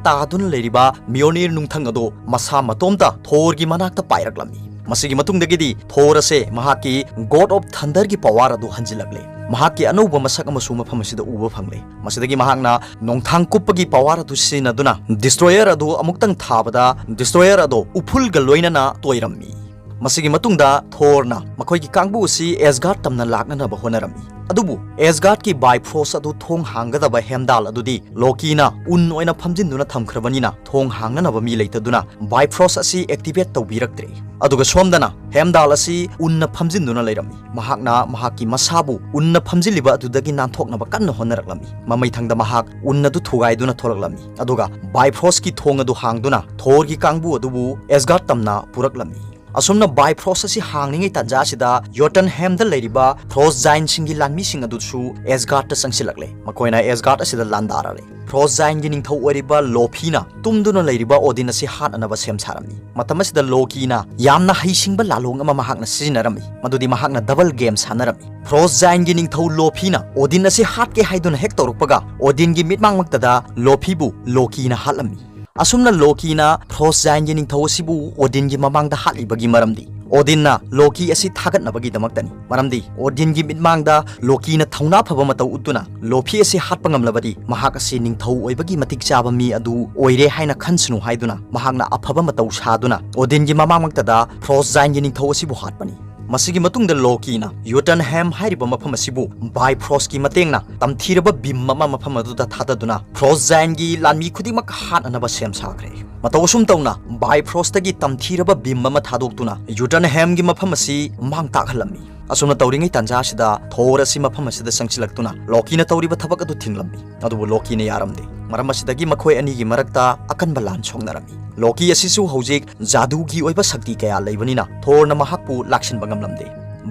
ꯇꯥꯗꯨꯅ ꯂꯩꯔꯤꯕ ꯃꯤꯌꯣꯅꯤꯔ ꯅꯨꯡꯊꯪ ꯑꯗꯨ ꯃꯁꯥ ꯃꯇꯣꯝꯇ ꯊꯣꯔꯒꯤ ꯃꯅꯥꯛꯇ ꯄꯥꯏꯔꯛꯂꯝꯃꯤ꯫ ꯃꯁꯤꯒꯤ ꯃꯇꯨꯡꯗꯒꯤꯗꯤ ꯊꯣꯔ ꯑꯁꯦ ꯃꯍꯥꯛꯀꯤ ꯒꯣꯗ ꯑꯣꯐ ꯊꯟꯗꯔꯒꯤ ꯄꯋꯥꯔ ꯑꯗꯨ ꯍꯟꯖꯤꯜꯂꯛꯂꯦ꯫ ꯃꯍꯥꯛꯀꯤ ꯑꯅꯧꯕ ꯃꯁꯛ ꯑꯃꯁꯨ ꯃꯐꯝ ꯑꯁꯤꯗ ꯎꯕ ꯐꯪꯂꯦ꯫ ꯃꯁꯤꯗꯒꯤ ꯃꯍꯥꯛꯅ ꯅꯣꯡꯊꯥꯡ ꯀꯨꯞꯄꯒꯤ ꯄꯋꯥꯔ ꯑꯗꯨ ꯁꯤꯖꯤꯟꯅꯗꯨꯅ ꯗꯤꯁꯇ꯭ꯔꯣꯌꯔ ꯑꯗꯨ ꯑꯃꯨꯛꯇꯪ ꯊꯥꯕꯗ ꯗꯤꯁꯇ꯭ꯔꯣꯌꯔ ꯑꯗꯨ ꯎꯐꯨꯜꯒ ꯂꯣꯏꯅꯅ ꯇꯣꯏꯔꯝꯃꯤ꯫ ꯃꯁꯤꯒꯤ ꯃꯇꯨꯡꯗ ꯊꯣꯔꯅ ꯃꯈꯣꯏꯒꯤ ꯀꯥꯡꯕꯨ ꯑꯁꯤ ꯑꯦꯁꯒꯥꯔꯗ ꯇꯝꯅ ꯂꯥꯛꯅꯅꯕ ꯍꯣꯠꯅꯔꯝꯃꯤ꯫ ꯑꯗꯨꯕꯨ ꯑꯦꯁꯒꯥꯔꯗꯀꯤ ꯕꯥꯏꯐ꯭ꯔꯣꯁ ꯑꯗꯨ ꯊꯣꯡ ꯍꯥꯡꯒꯗꯕ ꯍꯦꯝꯗꯥꯜ ꯑꯗꯨꯗꯤ ꯂꯣꯀꯤꯅ ꯎꯟ ꯑꯣꯏꯅ ꯐꯝꯖꯤꯟꯗꯨꯅ ꯊꯝꯈ꯭ꯔꯕꯅꯤꯅ ꯊꯣꯡ ꯍꯥꯡꯅꯅꯕ ꯃꯤ ꯂꯩꯇꯗꯨꯅ ꯕꯥꯏꯐ꯭ꯔꯣꯁ ꯑꯁꯤ ꯑꯦꯛꯇꯤꯚꯦꯠ ꯇꯧꯕꯤꯔꯛꯇ꯭ꯔꯦ꯫ ꯑꯗꯨꯒ ꯁꯣꯝꯗꯅ ꯍꯦꯝꯗꯥꯜ ꯑꯁꯤ ꯎꯟꯅ ꯐꯝꯖꯤꯟꯗꯨꯅ ꯂꯩꯔꯝꯃꯤ꯫ ꯃꯍꯥꯛꯅ ꯃꯍꯥꯛꯀꯤ ꯃꯁꯥꯕꯨ ꯎꯟꯅ ꯐꯝꯖꯤꯜꯂꯤꯕ ꯑꯗꯨꯗꯒꯤ ꯅꯥꯟꯊꯣꯛꯅꯕ ꯀꯟꯅ ꯍꯣꯠꯅꯔꯛꯂꯝꯃꯤ꯫ ꯃꯃꯩꯊꯪꯗ ꯃꯍꯥꯛ ꯎꯟ ꯑꯗꯨ ꯊꯨꯒꯥꯏꯗꯨꯅ ꯊꯣꯛꯂꯛꯂꯝꯃꯤ꯫ ꯑꯗꯨꯒ ꯕꯥꯏꯐ꯭ꯔꯣꯁꯀꯤ ꯊꯣꯡ ꯑꯗꯨ ꯍꯥꯡꯗꯨꯅ ꯊꯣꯔꯒꯤ ꯀꯥꯡꯕꯨ ꯑꯗꯨꯕꯨ ꯑꯦꯁꯒꯥꯔꯗ ꯇꯝꯅ ꯄꯨꯔꯛꯂꯝꯃꯤ꯫ ꯑꯁꯨꯝꯅ ꯕꯥꯏꯐ꯭ꯔꯣꯁ ꯑꯁꯤ ꯍꯥꯡꯂꯤꯉꯩ ꯇꯥꯟꯖꯥ ꯑꯁꯤꯗ ꯌꯣꯇꯟꯍꯦꯝꯗ ꯂꯩꯔꯤꯕ ꯐ꯭ꯔꯣꯁ ꯖꯥꯏꯟꯁꯤꯡꯒꯤ ꯂꯥꯟꯃꯤꯁꯤꯡ ꯑꯗꯨꯁꯨ ꯑꯦꯁꯒꯥꯔꯗꯇ ꯆꯪꯁꯤꯜꯂꯛꯂꯦ꯫ ꯃꯈꯣꯏꯅ ꯑꯦꯁꯒꯥꯔꯗ ꯑꯁꯤꯗ ꯂꯥꯟꯗꯥꯔꯔꯦ꯫ ꯐ꯭ꯔꯣꯁ ꯖꯥꯏꯟꯒꯤ ꯅꯤꯡꯊꯧ ꯑꯣꯏꯔꯤꯕ ꯂꯣꯐꯤꯅ ꯇꯨꯝꯗꯨꯅ ꯂꯩꯔꯤꯕ ꯑꯣꯗꯤꯟ ꯑꯁꯤ ꯍꯥꯠꯅꯅꯕ ꯁꯦꯝ ꯁꯥꯔꯝꯃꯤ꯫ ꯃꯇꯝ ꯑꯁꯤꯗ ꯂꯣꯀꯤꯅ ꯌꯥꯝꯅ ꯍꯩꯁꯤꯡꯕ ꯂꯥꯂꯣꯡ ꯑꯃ ꯃꯍꯥꯛꯅ ꯁꯤꯖꯤꯟꯅꯔꯝꯃꯤ, ꯃꯗꯨꯗꯤ ꯃꯍꯥꯛꯅ ꯗꯕꯜ ꯒꯦꯝ ꯁꯥꯟꯅꯔꯝꯃꯤ꯫ ꯐ꯭ꯔꯣꯁ ꯖꯥꯏꯟꯒꯤ ꯅꯤꯡꯊꯧ ꯂꯣꯐꯤꯅ ꯑꯣꯗꯤꯟ ꯑꯁꯤ ꯍꯥꯠꯀꯦ ꯍꯥꯏꯗꯨꯅ ꯍꯦꯛ ꯇꯧꯔꯛꯄꯒ ꯑꯣꯗꯤꯟꯒꯤ ꯃꯤꯠꯃꯥꯡꯃꯛꯇꯗ ꯂꯣꯐꯤꯕꯨ ꯂꯣꯀꯤꯅ ꯍꯥꯠꯂꯝꯃꯤ꯫ ꯑꯁꯨꯝꯅ ꯂꯣꯀꯤꯅ ꯐ꯭ꯔꯣꯁ ꯖꯥꯏꯟꯒꯤ ꯅꯤꯡꯊꯧ ꯑꯁꯤꯕꯨ ꯑꯣꯗꯤꯟꯒꯤ ꯃꯃꯥꯡꯗ ꯍꯥꯠꯂꯤꯕꯒꯤ ꯃꯔꯝꯗꯤ ꯑꯣꯗꯤꯟꯅ ꯂꯣꯀꯤ ꯑꯁꯤ ꯊꯥꯒꯠꯅꯕꯒꯤꯗꯃꯛꯇꯅꯤ꯫ ꯃꯔꯝꯗꯤ ꯑꯣꯗꯤꯟꯒꯤ ꯃꯤꯠꯃꯥꯡꯗ ꯂꯣꯀꯤꯅ ꯊꯧꯅꯥ ꯐꯕ ꯃꯇꯧ ꯎꯠꯇꯨꯅ ꯂꯣꯐꯤ ꯑꯁꯤ ꯍꯥꯠꯄ ꯉꯝꯂꯕꯗꯤ ꯃꯍꯥꯛ ꯑꯁꯤ ꯅꯤꯡꯊꯧ ꯑꯣꯏꯕꯒꯤ ꯃꯇꯤꯛ ꯆꯥꯕ ꯃꯤ ꯑꯗꯨ ꯑꯣꯏꯔꯦ ꯍꯥꯏꯅ ꯈꯟꯁꯅꯨ ꯍꯥꯏꯗꯨꯅ ꯃꯍꯥꯛꯅ ꯑꯐꯕ ꯃꯇꯧ ꯁꯥꯗꯨꯅ ꯑꯣꯗꯤꯟꯒꯤ ꯃꯃꯥꯡꯃꯛꯇꯗ ꯐ꯭ꯔꯣꯁ ꯖꯥꯏꯟꯒꯤ ꯅꯤꯡꯊꯧ ꯑꯁꯤꯕꯨ ꯍꯥꯠꯄꯅꯤ꯫ ꯃꯁꯤꯒꯤ ꯃꯇꯨꯡꯗ ꯂꯣꯀꯤꯅ ꯌꯨꯇꯟꯍꯦꯝ ꯍꯥꯏꯔꯤꯕ ꯃꯐꯝ ꯑꯁꯤꯕꯨ ꯕꯥꯏꯐ꯭ꯔꯣꯁꯀꯤ ꯃꯇꯦꯡꯅ ꯇꯝꯊꯤꯔꯕ ꯕꯤꯝ ꯑꯃ ꯃꯐꯝ ꯑꯗꯨꯗ ꯊꯥꯗꯗꯨꯅ ꯐ꯭ꯔꯣꯁ ꯖꯥꯏꯟꯒꯤ ꯂꯥꯟꯃꯤ ꯈꯨꯗꯤꯡꯃꯛ ꯍꯥꯠꯅꯅꯕ ꯁꯦꯝ ꯁꯥꯈ꯭ꯔꯦ꯫ ꯃꯇꯧ ꯑꯁꯨꯝ ꯇꯧꯅ ꯕꯥꯏꯐ꯭ꯔꯣꯁꯇꯒꯤ ꯇꯝꯊꯤꯔꯕ ꯕꯤꯝ ꯑꯃ ꯊꯥꯗꯣꯛꯇꯨꯅ ꯌꯨꯇꯟꯍꯦꯝꯒꯤ ꯃꯐꯝ ꯑꯁꯤ ꯃꯥꯡ ꯇꯥꯛꯍꯜꯂꯝꯃꯤ꯫ ꯑꯁꯨꯝꯅ ꯇꯧꯔꯤꯉꯩ ꯇꯥꯟꯖꯥ ꯑꯁꯤꯗ ꯊꯣꯔ ꯑꯁꯤ ꯃꯐꯝ ꯑꯁꯤꯗ ꯆꯪꯁꯤꯜꯂꯛꯇꯨꯅ ꯂꯣꯀꯤꯅ ꯇꯧꯔꯤꯕ ꯊꯕꯛ ꯑꯗꯨ ꯊꯤꯡꯂꯝꯃꯤ꯫ ꯑꯗꯨꯕꯨ ꯂꯣꯀꯤꯅ ꯌꯥꯔꯝꯗꯦ꯫ ꯃꯔꯝ ꯑꯁꯤꯗꯒꯤ ꯃꯈꯣꯏ ꯑꯅꯤꯒꯤ ꯃꯔꯛꯇ ꯑꯀꯟꯕ ꯂꯥꯟ ꯁꯣꯛꯅꯔꯝꯃꯤ꯫ ꯂꯣꯀꯤ ꯑꯁꯤꯁꯨ ꯍꯧꯖꯤꯛ ꯖꯥꯗꯨꯒꯤ ꯑꯣꯏꯕ ꯁꯛꯇꯤ ꯀꯌꯥ ꯂꯩꯕꯅꯤꯅ ꯊꯣꯔꯅ ꯃꯍꯥꯛꯄꯨ ꯂꯥꯛꯁꯤꯟꯕ ꯉꯝꯂꯝꯗꯦ꯫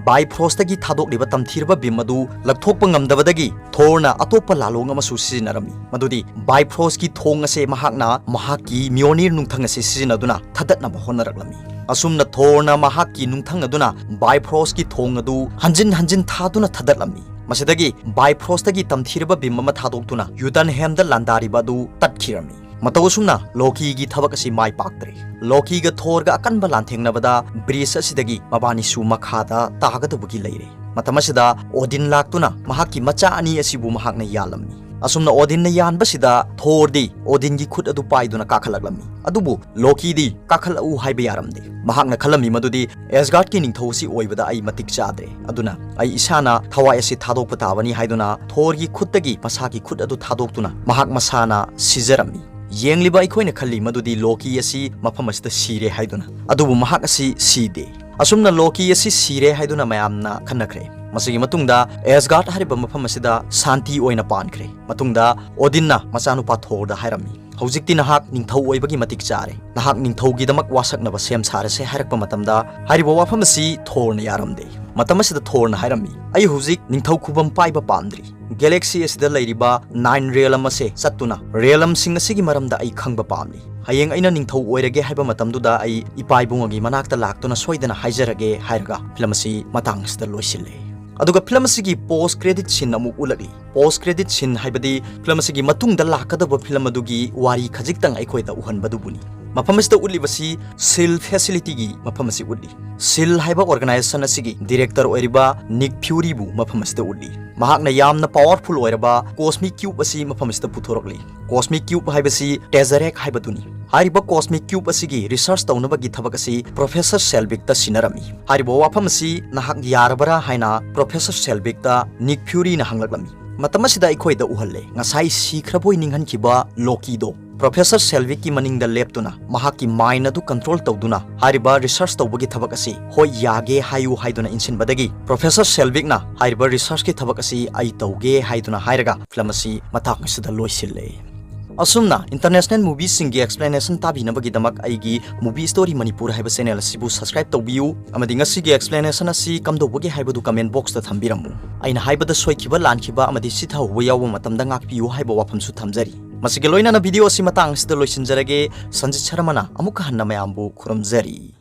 ꯕꯥꯏꯐ꯭ꯔꯣꯁꯇꯒꯤ ꯊꯥꯗꯣꯛꯂꯤꯕ ꯇꯝꯊꯤꯔꯕ ꯕꯤꯝ ꯑꯗꯨ ꯂꯧꯊꯣꯛꯄ ꯉꯝꯗꯕꯗꯒꯤ ꯊꯣꯔꯅ ꯑꯇꯣꯞꯄ ꯂꯥꯂꯣꯡ ꯑꯃꯁꯨ ꯁꯤꯖꯤꯟꯅꯔꯝꯃꯤ, ꯃꯗꯨꯗꯤ ꯕꯥꯏꯐ꯭ꯔꯣꯁꯀꯤ ꯊꯣꯡ ꯑꯁꯦ ꯃꯍꯥꯛꯅ ꯃꯍꯥꯛꯀꯤ ꯃ꯭ꯌꯣꯅꯤꯔ ꯅꯨꯡꯊꯪ ꯑꯁꯤ ꯁꯤꯖꯤꯟꯅꯗꯨꯅ ꯊꯥꯗꯠꯅꯕ ꯍꯣꯠꯅꯔꯛꯂꯝꯃꯤ꯫ ꯑꯁꯨꯝꯅ ꯊꯣꯔꯅ ꯃꯍꯥꯛꯀꯤ ꯅꯨꯡꯊꯪ ꯑꯗꯨꯅ ꯕꯥꯏꯐ꯭ꯔꯣꯁꯀꯤ ꯊꯣꯡ ꯑꯗꯨ ꯍꯟꯖꯤꯟ ꯍꯟꯖꯤꯟ ꯊꯥꯗꯨꯅ ꯊꯥꯗꯠꯂꯝꯃꯤ꯫ ꯃꯁꯤꯗꯒꯤ ꯕꯥꯏꯐ꯭ꯔꯣꯁꯇꯒꯤ ꯇꯝꯊꯤꯔꯕ ꯕꯤꯝ ꯑꯃ ꯊꯥꯗꯣꯛꯇꯨꯅ ꯌꯨꯇꯟꯍꯦꯝꯗ ꯂꯥꯟꯗꯥꯔꯤꯕ ꯑꯗꯨ ꯇꯠꯈꯤꯔꯝꯃꯤ꯫ ꯃꯇꯧ ꯑꯁꯨꯝꯅ ꯂꯣꯀꯤꯒꯤ ꯊꯕꯛ ꯑꯁꯤ ꯃꯥꯏ ꯄꯥꯛꯇ꯭ꯔꯦ꯫ ꯂꯣꯀꯤꯒ ꯊꯣꯔꯒ ꯑꯀꯟꯕ ꯂꯥꯟꯊꯦꯡꯅꯕꯗ ꯕ꯭ꯔꯤꯖ ꯑꯁꯤꯗꯒꯤ ꯃꯕꯥꯅꯤꯁꯨ ꯃꯈꯥꯗ ꯇꯥꯒꯗꯕꯒꯤ ꯂꯩꯔꯦ꯫ ꯃꯇꯝ ꯑꯁꯤꯗ ꯑꯣꯗꯤꯟ ꯂꯥꯛꯇꯨꯅ ꯃꯍꯥꯛꯀꯤ ꯃꯆꯥ ꯑꯅꯤ ꯑꯁꯤꯕꯨ ꯃꯍꯥꯛꯅ ꯌꯥꯜꯂꯝꯃꯤ꯫ ꯑꯁꯨꯝꯅ ꯑꯣꯗꯤꯟꯅ ꯌꯥꯟꯕꯁꯤꯗ ꯊꯣꯔꯗꯤ ꯑꯣꯗꯤꯟꯒꯤ ꯈꯨꯠ ꯑꯗꯨ ꯄꯥꯏꯗꯨꯅ ꯀꯥꯈꯠꯂꯛꯂꯝꯃꯤ꯫ ꯑꯗꯨꯕꯨ ꯂꯣꯀꯤꯗꯤ ꯀꯥꯈꯠꯂꯛꯎ ꯍꯥꯏꯕ ꯌꯥꯔꯝꯗꯦ꯫ ꯃꯍꯥꯛꯅ ꯈꯜꯂꯝꯃꯤ ꯃꯗꯨꯗꯤ ꯑꯦꯁꯒꯥꯔꯗꯀꯤ ꯅꯤꯡꯊꯧ ꯑꯁꯤ ꯑꯣꯏꯕꯗ ꯑꯩ ꯃꯇꯤꯛ ꯆꯥꯗ꯭ꯔꯦ, ꯑꯗꯨꯅ ꯑꯩ ꯏꯁꯥꯅ ꯊꯋꯥꯏ ꯑꯁꯤ ꯊꯥꯗꯣꯛꯄ ꯇꯥꯕꯅꯤ ꯍꯥꯏꯗꯨꯅ ꯊꯣꯔꯒꯤ ꯈꯨꯠꯇꯒꯤ ꯃꯁꯥꯒꯤ ꯈꯨꯠ ꯑꯗꯨ ꯊꯥꯗꯣꯛꯇꯨꯅ ꯃꯍꯥꯛ ꯃꯁꯥꯅ ꯁꯤꯖꯔꯝꯃꯤ꯫ ꯌꯦꯡꯂꯤꯕ ꯑꯩꯈꯣꯏꯅ ꯈꯜꯂꯤ ꯃꯗꯨꯗꯤ ꯂꯣꯀꯤ ꯑꯁꯤ ꯃꯐꯝ ꯑꯁꯤꯗ ꯁꯤꯔꯦ ꯍꯥꯏꯗꯨꯅ, ꯑꯗꯨꯕꯨ ꯃꯍꯥꯛ ꯑꯁꯤ ꯁꯤꯗꯦ꯫ ꯑꯁꯨꯝꯅ ꯂꯣꯀꯤ ꯑꯁꯤ ꯁꯤꯔꯦ ꯍꯥꯏꯗꯨꯅ ꯃꯌꯥꯝꯅ ꯈꯟꯅꯈ꯭ꯔꯦ꯫ ꯃꯁꯤꯒꯤ ꯃꯇꯨꯡꯗ ꯑꯦꯁꯒꯥꯔꯗ ꯍꯥꯏꯔꯤꯕ ꯃꯐꯝ ꯑꯁꯤꯗ ꯁꯥꯟꯇꯤ ꯑꯣꯏꯅ ꯄꯥꯟꯈ꯭ꯔꯦ꯫ ꯃꯇꯨꯡꯗ ꯑꯣꯗꯤꯟꯅ ꯃꯆꯥꯅꯨꯄꯥ ꯊꯣꯔꯗ ꯍꯥꯏꯔꯝꯃꯤ, "ꯍꯧꯖꯤꯛꯇꯤ ꯅꯍꯥꯛ ꯅꯤꯡꯊꯧ ꯑꯣꯏꯕꯒꯤ ꯃꯇꯤꯛ ꯆꯥꯔꯦ꯫ ꯅꯍꯥꯛ ꯅꯤꯡꯊꯧꯒꯤꯗꯃꯛ ꯋꯥꯁꯛꯅꯕ ꯁꯦꯝ ꯁꯥꯔꯁꯦ" ꯍꯥꯏꯔꯛꯄ ꯃꯇꯝꯗ ꯍꯥꯏꯔꯤꯕ ꯋꯥꯐꯝ ꯑꯁꯤ ꯊꯣꯔꯅ ꯌꯥꯔꯝꯗꯦ꯫ ꯃꯇꯝ ꯑꯁꯤꯗ ꯊꯣꯔꯅ ꯍꯥꯏꯔꯝꯃꯤ, "ꯑꯩ ꯍꯧꯖꯤꯛ ꯅꯤꯡꯊꯧ ꯈꯨꯕꯝ ꯄꯥꯏꯕ ꯄꯥꯝꯗ꯭ꯔꯤ꯫ ꯒꯦꯂꯦꯛꯁꯤ ꯑꯁꯤꯗ ꯂꯩꯔꯤꯕ ꯅꯥꯏꯟ ꯔꯦꯜꯝ ꯑꯁꯦ ꯆꯠꯇꯨꯅ ꯔꯦꯜꯝꯁꯤꯡ ꯑꯁꯤꯒꯤ ꯃꯔꯝꯗ ꯑꯩ ꯈꯪꯕ ꯄꯥꯝꯂꯤ꯫ ꯍꯌꯦꯡ ꯑꯩꯅ ꯅꯤꯡꯊꯧ ꯑꯣꯏꯔꯒꯦ ꯍꯥꯏꯕ ꯃꯇꯝꯗꯨꯗ ꯑꯩ ꯏꯄꯥ ꯏꯕꯨꯡꯉꯣꯒꯤ ꯃꯅꯥꯛꯇ ꯂꯥꯛꯇꯨꯅ ꯁꯣꯏꯗꯅ ꯍꯥꯏꯖꯔꯒꯦ" ꯍꯥꯏꯔꯒ ꯐꯤꯂꯝ ꯑꯁꯤ ꯃꯇꯥꯡ ꯑꯁꯤꯗ ꯂꯣꯏꯁꯤꯜꯂꯦ꯫ ꯑꯗꯨꯒ ꯐꯤꯂꯝ ꯑꯁꯤꯒꯤ ꯄꯣꯁ ꯀ꯭ꯔꯦꯗꯤꯠ ꯁꯤꯟ ꯑꯃꯨꯛ ꯎꯠꯂꯛꯂꯤ꯫ ꯄꯣꯁ ꯀ꯭ꯔꯦꯗꯤꯠ ꯁꯤꯟ ꯍꯥꯏꯕꯗꯤ ꯐꯤꯂꯝ ꯑꯁꯤꯒꯤ ꯃꯇꯨꯡꯗ ꯂꯥꯛꯀꯗꯕ ꯐꯤꯂꯝ ꯑꯗꯨꯒꯤ ꯋꯥꯔꯤ ꯈꯖꯤꯛꯇꯪ ꯑꯩꯈꯣꯏꯗ ꯎꯍꯟꯕꯗꯨꯕꯨꯅꯤ꯫ ꯃꯐꯝ ꯑꯁꯤꯗ ꯎꯠꯂꯤꯕꯁꯤ ꯁꯤꯜ ꯐꯦꯁꯤꯂꯤꯇꯤꯒꯤ ꯃꯐꯝ ꯑꯁꯤ ꯎꯠꯂꯤ꯫ ꯁꯤꯜ ꯍꯥꯏꯕ ꯑꯣꯔꯒꯅꯥꯏꯖꯦꯁꯟ ꯑꯁꯤꯒꯤ ꯗꯤꯔꯦꯛꯇꯔ ꯑꯣꯏꯔꯤꯕ ꯅꯤꯛ ꯐ꯭ꯌꯨꯔꯤꯕꯨ ꯃꯐꯝ ꯑꯁꯤꯗ ꯎꯠꯂꯤ꯫ ꯃꯍꯥꯛꯅ ꯌꯥꯝꯅ ꯄꯥꯋꯔꯐꯨꯜ ꯑꯣꯏꯔꯕ ꯀꯣꯁꯃꯤꯛ ꯀ꯭ꯌꯨꯕ ꯑꯁꯤ ꯃꯐꯝ ꯑꯁꯤꯗ ꯄꯨꯊꯣꯔꯛꯂꯤ꯫ ꯀꯣꯁꯃꯤꯛ ꯀ꯭ꯌꯨꯕ ꯍꯥꯏꯕꯁꯤ ꯇꯦꯖꯔꯦꯛ ꯍꯥꯏꯕꯗꯨꯅꯤ꯫ ꯍꯥꯏꯔꯤꯕ ꯀꯣꯁꯃꯤꯛ ꯀ꯭ꯌꯨꯕ ꯑꯁꯤꯒꯤ ꯔꯤꯁꯔꯆ ꯇꯧꯅꯕꯒꯤ ꯊꯕꯛ ꯑꯁꯤ ꯄ꯭ꯔꯣꯐꯦꯁꯔ ꯁꯦꯜꯕꯤꯛꯇ ꯁꯤꯟꯅꯔꯝꯃꯤ꯫ ꯍꯥꯏꯔꯤꯕ ꯋꯥꯐꯝ ꯑꯁꯤ ꯅꯍꯥꯛ ꯌꯥꯔꯕꯔꯥ ꯍꯥꯏꯅ ꯄ꯭ꯔꯣꯐꯦꯁꯔ ꯁꯦꯜꯕꯤꯛꯇ ꯅꯤꯛ ꯐ꯭ꯌꯨꯔꯤꯅ ꯍꯪꯂꯛꯂꯝꯃꯤ꯫ ꯃꯇꯝ ꯑꯁꯤꯗ ꯑꯩꯈꯣꯏꯗ ꯎꯍꯜꯂꯦ, ꯉꯁꯥꯏ ꯁꯤꯈ꯭ꯔꯕꯣꯏ ꯅꯤꯡꯍꯟꯈꯤꯕ ꯂꯣꯀꯤꯗꯣ ꯄ꯭ꯔꯣꯐꯦꯁꯔ ꯁꯦꯜꯕꯤꯛꯀꯤ ꯃꯅꯤꯡꯗ ꯂꯦꯞꯇꯨꯅ ꯃꯍꯥꯛꯀꯤ ꯃꯥꯏꯟ ꯑꯗꯨ ꯀꯟꯇ꯭ꯔꯣꯜ ꯇꯧꯗꯨꯅ ꯍꯥꯏꯔꯤꯕ ꯔꯤꯁꯔꯆ ꯇꯧꯕꯒꯤ ꯊꯕꯛ ꯑꯁꯤ "ꯍꯣꯏ, ꯌꯥꯒꯦ" ꯍꯥꯏꯌꯨ ꯍꯥꯏꯗꯨꯅ ꯏꯟꯁꯤꯟꯕꯗꯒꯤ ꯄ꯭ꯔꯣꯐꯦꯁꯔ ꯁꯦꯜꯕꯤꯛꯅ "ꯍꯥꯏꯔꯤꯕ ꯔꯤꯁꯔꯆꯀꯤ ꯊꯕꯛ ꯑꯁꯤ ꯑꯩ ꯇꯧꯒꯦ" ꯍꯥꯏꯗꯨꯅ ꯍꯥꯏꯔꯒ ꯐꯤꯂꯝ ꯑꯁꯤ ꯃꯇꯥꯡ ꯑꯁꯤꯗ ꯂꯣꯏꯁꯤꯜꯂꯦ꯫ ꯑꯁꯨꯝꯅ international movieꯁꯤꯡꯒꯤ explanation ꯇꯥꯕꯤꯅꯕꯒꯤꯗꯃꯛ ꯑꯩꯒꯤ Movie Story Manipur ꯍꯥꯏꯕ channel ꯑꯁꯤꯕꯨ subscribe ꯇꯧꯕꯤꯌꯨ, ꯑꯃꯗꯤ ꯉꯁꯤꯒꯤ explanation ꯑꯁꯤ ꯀꯝꯗꯧꯕꯒꯦ ꯍꯥꯏꯕꯗꯨ comment boxꯇ ꯊꯝꯕꯤꯔꯝꯃꯨ꯫ ꯑꯩꯅ ꯍꯥꯏꯕꯗ ꯁꯣꯏꯈꯤꯕ, ꯂꯥꯟꯈꯤꯕ ꯑꯃꯗꯤ ꯆꯤꯊꯍꯧꯕ ꯌꯥꯎꯕ ꯃꯇꯝꯗ ꯉꯥꯛꯄꯤꯌꯨ ꯍꯥꯏꯕ ꯋꯥꯐꯝꯁꯨ ꯊꯝꯖꯔꯤ꯫ ꯃꯁꯤꯒ ꯂꯣꯏꯅꯅ video ꯑꯁꯤ ꯃꯇꯥꯡ ꯑꯁꯤꯗ ꯂꯣꯏꯁꯤꯟꯖꯔꯒꯦ꯫ ꯁꯟꯖꯤꯠ ꯁꯔꯃꯅ ꯑꯃꯨꯛꯀ ꯍꯟꯅ ꯃꯌꯥꯝꯕꯨ ꯈꯨꯔꯨꯝꯖꯔꯤ꯫